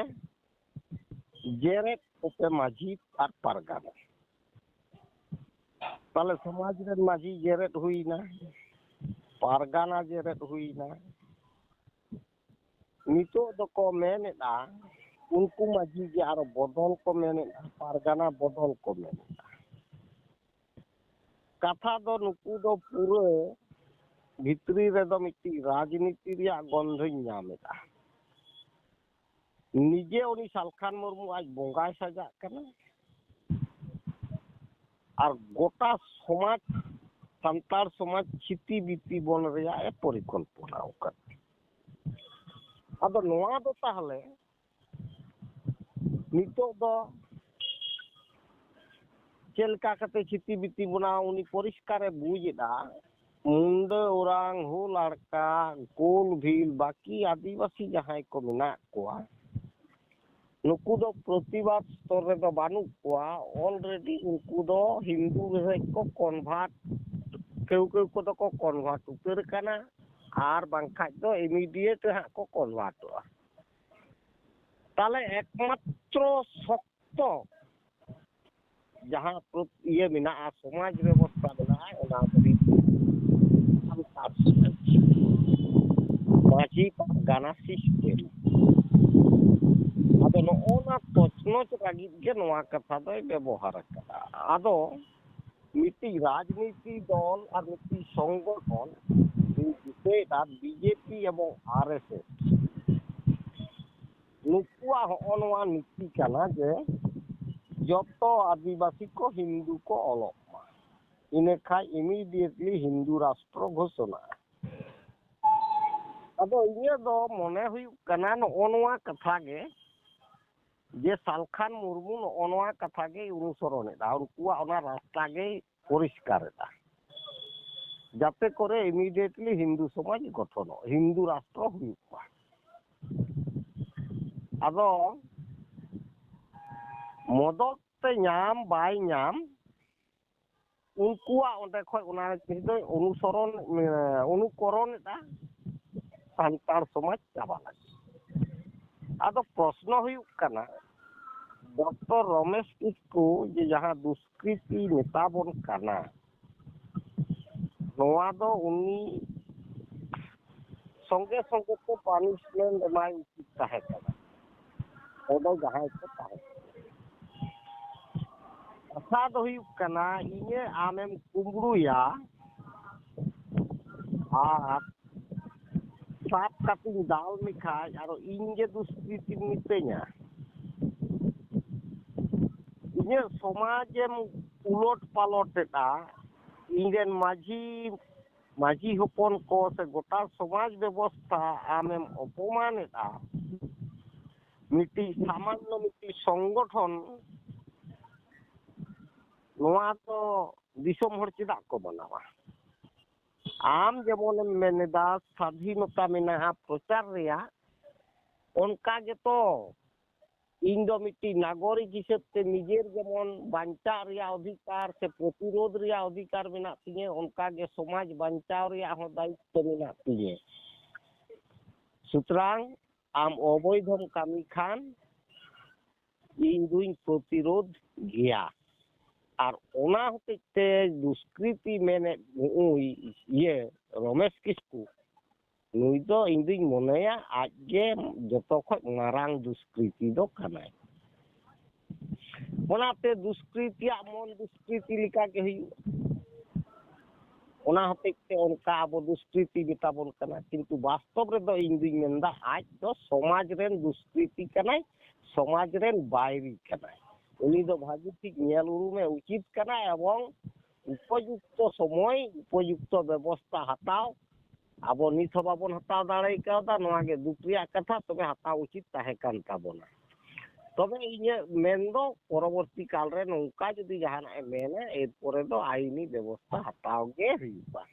ᱡᱮᱨᱮᱫ ᱠᱚᱯᱮ ᱢᱟᱹᱡᱷᱤ ᱟᱨ ᱯᱟᱨᱜᱟᱱᱟ᱾ ᱛᱟᱦᱞᱮ ᱥᱚᱢᱟᱡᱽ ᱨᱮᱱ ᱢᱟᱹᱡᱷᱤ ᱡᱮᱨᱮᱫ ᱦᱩᱭᱱᱟ, ᱯᱟᱨᱜᱟᱱᱟ ᱡᱮᱨᱮᱫ ᱦᱩᱭᱱᱟ, ᱱᱤᱛᱚᱜ ᱫᱚᱠᱚ ᱢᱮᱱᱮᱫᱼᱟ, ᱩᱱᱠᱩ ᱢᱟᱹᱡᱷᱤ ᱜᱮ ᱟᱨᱚ ᱵᱚᱫᱚᱞ ᱠᱚ ᱢᱮᱱᱮᱫᱼᱟ, ᱯᱟᱨᱜᱟᱱᱟ ᱵᱚᱫᱚᱞ ᱠᱚ ᱢᱮᱱᱮᱫᱼᱟ᱾ ᱠᱟᱛᱷᱟ ᱫᱚ ᱱᱩᱠᱩ ᱫᱚ ᱯᱩᱨᱟᱹ ᱵᱷᱤᱛᱨᱤ ᱨᱮᱫᱚ ᱢᱤᱫᱴᱤᱡ ᱨᱟᱡᱽᱱᱤᱛᱤ ᱨᱮᱭᱟᱜ ᱜᱚᱱᱫᱷᱚᱧ ᱧᱟᱢ ᱮᱫᱟ᱾ ᱱᱤᱡᱮ ᱩᱱᱤ ᱥᱟᱞᱠᱷᱟᱱ ᱢᱩᱨᱢᱩ ᱟᱡ ᱵᱚᱸᱜᱟᱭ ᱥᱟᱡᱟᱜ ᱠᱟᱱᱟ ᱟᱨ ᱜᱚᱴᱟ ᱥᱚᱢᱟᱡᱽ, ᱥᱟᱱᱛᱟᱲ ᱥᱚᱢᱟᱡᱽ ᱪᱷᱤᱛᱤ ᱵᱤᱛᱤ ᱵᱚᱱ ᱨᱮᱭᱟᱜ ᱮ ᱯᱚᱨᱤᱠᱚᱞᱯᱚᱱᱟ ᱟᱠᱟᱫᱟ᱾ ᱟᱫᱚ ᱱᱚᱣᱟ ᱫᱚ ᱛᱟᱦᱚᱞᱮ ᱱᱤᱛᱚᱜ ᱫᱚ ᱪᱮᱫ ᱞᱮᱠᱟ ᱠᱟᱛᱮ ᱪᱷᱤᱛᱤ ᱵᱤᱛᱤ ᱵᱚᱱᱟ ᱩᱱᱤ ᱯᱚᱨᱤᱥᱠᱟᱨᱮ ᱵᱩᱡᱽ ᱮᱫᱟ᱾ ᱢᱩᱱᱰᱟᱹ, ᱳᱨᱟᱝ, ᱦᱳ ᱞᱟᱲᱠᱟ, ᱠᱳᱞ ᱵᱷᱤᱞ, ᱵᱟᱹᱠᱤ ᱟᱹᱫᱤᱵᱟᱹᱥᱤ ᱡᱟᱦᱟᱸᱭ ᱠᱚ ᱢᱮᱱᱟᱜ ᱠᱚᱣᱟ, ᱱᱩᱠᱩ ᱫᱚ ᱯᱨᱚᱛᱤᱵᱟᱫ ᱥᱛᱚᱨ ᱨᱮᱫᱚ ᱵᱟᱹᱱᱩᱜ ᱠᱚᱣᱟ᱾ Already ᱩᱱᱠᱩ ᱫᱚ ᱦᱤᱱᱫᱩ ᱨᱮ ᱠᱚ convert, ᱠᱮᱣ ᱠᱮᱣ ᱠᱚᱫᱚ ᱠᱚ convert ᱩᱛᱟᱹᱨ ᱟᱠᱟᱱᱟ, ᱟᱨ ᱵᱟᱝᱠᱷᱟᱡ ᱫᱚ immediate ᱦᱟᱸᱜ ᱠᱚ convertᱚᱜᱼᱟ᱾ ᱛᱟᱦᱞᱮ ᱮᱠᱢᱟᱛᱨᱚ ᱥᱚᱠᱛᱚ ᱡᱟᱦᱟᱸ ᱯᱨᱚ-, ᱤᱭᱟᱹ ᱢᱮᱱᱟᱜᱼᱟ, ᱥᱚᱢᱟᱡᱽ ᱵᱮᱵᱚᱥᱛᱷᱟ ᱢᱮᱱᱟᱜᱼᱟ, ᱚᱱᱟ ᱫᱚ ᱦᱩᱭᱩᱜ ᱠᱟᱱᱟ ᱥᱟᱱᱛᱟᱲ ᱥᱚᱢᱟᱡᱽ, ᱢᱟᱹᱡᱷᱤ ᱯᱟᱨᱜᱟᱱᱟ system᱾ ᱟᱫᱚ ᱱᱚᱜᱼᱚ ᱱᱟ ᱛᱚᱪᱱᱚᱪ ᱞᱟᱹᱜᱤᱫ ᱜᱮ ᱱᱚᱣᱟ ᱠᱟᱛᱷᱟ ᱫᱚᱭ ᱵᱮᱵᱚᱦᱟᱨ ᱟᱠᱟᱫᱟ᱾ ᱟᱫᱚ ᱢᱤᱫᱴᱤᱡ ᱨᱟᱡᱽᱱᱤᱛᱤ ᱫᱚᱞ ᱟᱨ ᱢᱤᱫᱴᱤᱡ ᱥᱚᱝᱜᱚᱴᱷᱚᱱ, ᱤᱧ ᱫᱤᱥᱟᱹᱭᱮᱫᱟ BJP ᱮᱵᱚᱝ RSS, ᱱᱩᱠᱩᱣᱟᱜ ᱦᱚᱸᱜᱼᱚ ᱱᱚᱣᱟ ᱱᱤᱛᱤ ᱠᱟᱱᱟ ᱡᱮ ᱡᱚᱛᱚ ᱟᱹᱫᱤᱵᱟᱹᱥᱤ ᱠᱚ ᱦᱤᱱᱫᱩ ᱠᱚ ᱚᱞᱚᱜ ᱢᱟ, ᱤᱱᱟᱹ ᱠᱷᱟᱡ immediately ᱦᱤᱱᱫᱩ ᱨᱟᱥᱴᱨᱚ ᱜᱷᱳᱥᱚᱱᱟᱜᱼᱟ᱾ ᱟᱫᱚ ᱤᱧᱟᱹᱜ ᱫᱚ ᱢᱚᱱᱮ ᱦᱩᱭᱩᱜ ᱠᱟᱱᱟ ᱱᱚᱜᱼᱚ ᱱᱚᱣᱟ ᱠᱟᱛᱷᱟ ᱜᱮ, ᱡᱮ ᱥᱟᱞᱠᱷᱟᱱ ᱢᱩᱨᱢᱩ ᱱᱚᱜᱼᱚ ᱱᱚᱣᱟ ᱠᱟᱛᱷᱟ ᱜᱮᱭ ᱚᱱᱩᱥᱚᱨᱚᱱ ᱮᱫᱟ, ᱩᱱᱠᱩᱣᱟᱜ ᱚᱱᱟ ᱨᱟᱥᱛᱟ ᱜᱮᱭ ᱯᱚᱨᱤᱥᱠᱟᱨ ᱮᱫᱟ, ᱡᱟᱛᱮ ᱠᱚᱨᱮ immediately ᱦᱤᱱᱫᱩ ᱥᱚᱢᱟᱡᱽ ᱜᱚᱴᱷᱚᱱᱚᱜ, ᱦᱤᱱᱫᱩ ᱨᱟᱥᱴᱨᱚ ᱦᱩᱭᱩᱜ ᱢᱟ᱾ ᱟᱫᱚ ᱢᱚᱫᱚᱫ ᱛᱮ ᱧᱟᱢ ᱵᱟᱭ ᱧᱟᱢ, ᱩᱱᱠᱩᱣᱟᱜ ᱚᱸᱰᱮ ᱠᱷᱚᱡ ᱚᱱᱟ ᱡᱤᱱᱤᱥ ᱫᱚᱭ ᱚᱱᱩᱥᱚᱨᱚᱱ, ᱚᱱᱩᱠᱚᱨᱚᱱ ᱮᱫᱟ ᱥᱟᱱᱛᱟᱲ ᱥᱚᱢᱟᱡᱽ ᱪᱟᱵᱟ ᱞᱟᱹᱜᱤᱫ᱾ ᱟᱫᱚ ᱯᱨᱚᱥᱱᱚ ᱦᱩᱭᱩᱜ ᱠᱟᱱᱟ, ᱰᱚᱠᱴᱚᱨ ᱨᱚᱢᱮᱥ ᱠᱤᱥᱠᱩ ᱡᱮ ᱡᱟᱦᱟᱸ ᱫᱩᱥᱠᱨᱤᱛᱤ ᱢᱮᱛᱟ ᱵᱚᱱ ᱠᱟᱱᱟ, ᱱᱚᱣᱟ ᱫᱚ ᱩᱱᱤ ᱥᱚᱸᱜᱮ ᱥᱚᱸᱜᱮ ᱛᱮ ᱯᱟᱱᱤᱥᱢᱮᱱᱴ ᱮᱢᱟᱭ ᱩᱪᱤᱛ ᱛᱟᱦᱮᱸ ᱠᱟᱱᱟ᱾ ᱚᱸᱰᱮ ᱡᱟᱦᱟᱸᱭ ᱠᱚ ᱛᱟᱦᱮᱸ ᱠᱟᱱᱟ᱾ ᱠᱟᱛᱷᱟ ᱫᱚ ᱦᱩᱭᱩᱜ ᱠᱟᱱᱟ, ᱤᱧᱟᱹᱜ ᱟᱢᱮᱢ ᱠᱩᱢᱵᱽᱲᱩᱭᱟ ᱟᱨ ᱥᱟᱵ ᱠᱟᱛᱮᱧ ᱫᱟᱞ ᱢᱮᱠᱷᱟᱡ ᱟᱨᱚ ᱤᱧ ᱜᱮ ᱫᱩᱥᱠᱨᱤᱛᱤᱢ ᱢᱤᱛᱟᱹᱧᱟ᱾ ᱤᱧᱟᱹᱜ ᱥᱚᱢᱟᱡᱮᱢ ᱩᱞᱚᱴ ᱯᱟᱞᱚᱴ ᱮᱫᱟ, ᱤᱧ ᱨᱮᱱ ᱢᱟᱹᱡᱷᱤ, ᱢᱟᱹᱡᱷᱤ ᱦᱚᱯᱚᱱ ᱠᱚ ᱥᱮ ᱜᱚᱴᱟ ᱥᱚᱢᱟᱡᱽ ᱵᱮᱵᱚᱥᱛᱷᱟ ᱟᱢᱮᱢ ᱚᱯᱚᱢᱟᱱ ᱮᱫᱟ᱾ ᱢᱤᱫᱴᱤᱡ ᱥᱟᱢᱟᱱᱱᱚ ᱢᱤᱫᱴᱤᱡ ᱥᱚᱝᱜᱚᱴᱷᱚᱱ, ᱱᱚᱣᱟ ᱫᱚ ᱫᱤᱥᱚᱢ ᱦᱚᱲ ᱪᱮᱫᱟᱜ ᱠᱚ ᱢᱟᱱᱟᱣᱟ? ᱟᱢ ᱡᱮᱢᱚᱱᱮᱢ ᱢᱮᱱ ᱮᱫᱟ ᱥᱟᱫᱷᱤᱱᱚᱛᱟ ᱢᱮᱱᱟᱜᱼᱟ ᱯᱨᱚᱪᱟᱨ ᱨᱮᱭᱟᱜ, ᱚᱱᱠᱟ ᱜᱮᱛᱚ ᱤᱧ ᱫᱚ ᱢᱤᱫᱴᱤᱡ ᱱᱟᱜᱚᱨᱤᱠ ᱦᱤᱥᱟᱹᱵ ᱛᱮ ᱱᱤᱡᱮᱨ ᱡᱮᱢᱚᱱ ᱵᱟᱧᱪᱟᱜ ᱨᱮᱭᱟᱜ ᱚᱫᱷᱤᱠᱟᱨ ᱥᱮ ᱯᱨᱚᱛᱤᱨᱳᱫᱷ ᱨᱮᱭᱟᱜ ᱚᱫᱷᱤᱠᱟᱨ ᱢᱮᱱᱟᱜ ᱛᱤᱧᱟᱹ, ᱚᱱᱠᱟ ᱜᱮ ᱥᱚᱢᱟᱡᱽ ᱵᱟᱧᱪᱟᱣ ᱨᱮᱭᱟᱜ ᱦᱚᱸ ᱫᱟᱭᱤᱛᱛᱚ ᱢᱮᱱᱟᱜ ᱛᱤᱧᱟᱹ᱾ ᱥᱩᱛᱚᱨᱟᱝ ᱟᱢ ᱚᱵᱚᱭᱫᱷᱚᱢ ᱠᱟᱹᱢᱤ ᱠᱷᱟᱱ ᱤᱧ ᱫᱩᱧ ᱯᱨᱚᱛᱤᱨᱳᱫᱷ ᱜᱮᱭᱟ᱾ ᱟᱨ ᱚᱱᱟ ᱦᱚᱛᱮᱡ ᱛᱮ ᱫᱩᱥᱠᱨᱤᱛᱤ ᱢᱮᱱᱮᱫ ᱱᱩᱜᱼᱩᱭ ᱤᱭᱟᱹ ᱨᱚᱢᱮᱥ ᱠᱤᱥᱠᱩ, ᱱᱩᱭ ᱫᱚ ᱤᱧ ᱫᱩᱧ ᱢᱚᱱᱮᱭᱟ ᱟᱡ ᱜᱮ ᱡᱚᱛᱚ ᱠᱷᱚᱡ ᱢᱟᱨᱟᱝ ᱫᱩᱥᱠᱨᱤᱛᱤ ᱫᱚ ᱠᱟᱱᱟᱭ᱾ ᱚᱱᱟᱛᱮ ᱫᱩᱥᱠᱨᱤᱛᱤᱭᱟᱜ ᱢᱚᱱ ᱫᱩᱥᱠᱨᱤᱛᱤ ᱞᱮᱠᱟ ᱜᱮ ᱦᱩᱭᱩᱜᱼᱟ᱾ ᱚᱱᱟ ᱦᱚᱛᱮᱡ ᱛᱮ ᱚᱱᱠᱟ ᱟᱵᱚ ᱫᱩᱥᱠᱨᱤᱛᱤ ᱢᱮᱛᱟ ᱵᱚᱱ ᱠᱟᱱᱟ, ᱠᱤᱱᱛᱩ ᱵᱟᱥᱛᱚᱵ ᱨᱮᱫᱚ ᱤᱧ ᱫᱩᱧ ᱢᱮᱱᱫᱟ ᱟᱡ ᱫᱚ ᱥᱚᱢᱟᱡᱽ ᱨᱮᱱ ᱫᱩᱥᱠᱨᱤᱛᱤ ᱠᱟᱱᱟᱭ, ᱥᱚᱢᱟᱡᱽ ᱨᱮᱱ ᱵᱟᱹᱭᱨᱤ ᱠᱟᱱᱟᱭ᱾ ᱩᱱᱤ ᱫᱚ ᱵᱷᱟᱹᱜᱤ ᱴᱷᱤᱠ ᱧᱮᱞ ᱩᱨᱩᱢᱮ ᱩᱪᱤᱛ ᱠᱟᱱᱟ ᱮᱵᱚᱝ ᱩᱯᱚᱡᱩᱠᱛᱚ ᱥᱚᱢᱚᱭ ᱩᱯᱚᱡᱩᱠᱛᱚ ᱵᱮᱵᱚᱥᱛᱷᱟ ᱦᱟᱛᱟᱣ ᱟᱵᱚ ᱱᱤᱛ ᱦᱚᱸ ᱵᱟᱵᱚᱱ ᱦᱟᱛᱟᱣ ᱫᱟᱲᱮ ᱠᱟᱣᱫᱟ, ᱱᱚᱣᱟ ᱜᱮ ᱫᱩᱠ ᱨᱮᱭᱟᱜ ᱠᱟᱛᱷᱟ, ᱛᱚᱵᱮ ᱦᱟᱛᱟᱣ ᱩᱪᱤᱛ ᱛᱟᱦᱮᱸ ᱠᱟᱱ ᱛᱟᱵᱚᱱᱟ᱾ ᱛᱚᱵᱮ ᱤᱧᱟᱹᱜ ᱢᱮᱱ ᱫᱚ ᱯᱚᱨᱚᱵᱚᱨᱛᱤ ᱠᱟᱞ ᱨᱮ ᱱᱚᱝᱠᱟ ᱡᱩᱫᱤ ᱡᱟᱦᱟᱱᱟᱜ ᱮ ᱢᱮᱱᱟ, ᱮᱨᱯᱚᱨᱮ ᱫᱚ ᱟᱭᱤᱱᱤ ᱵᱮᱵᱚᱥᱛᱷᱟ ᱦᱟᱛᱟᱣ ᱜᱮ ᱦᱩᱭᱩᱜᱼᱟ᱾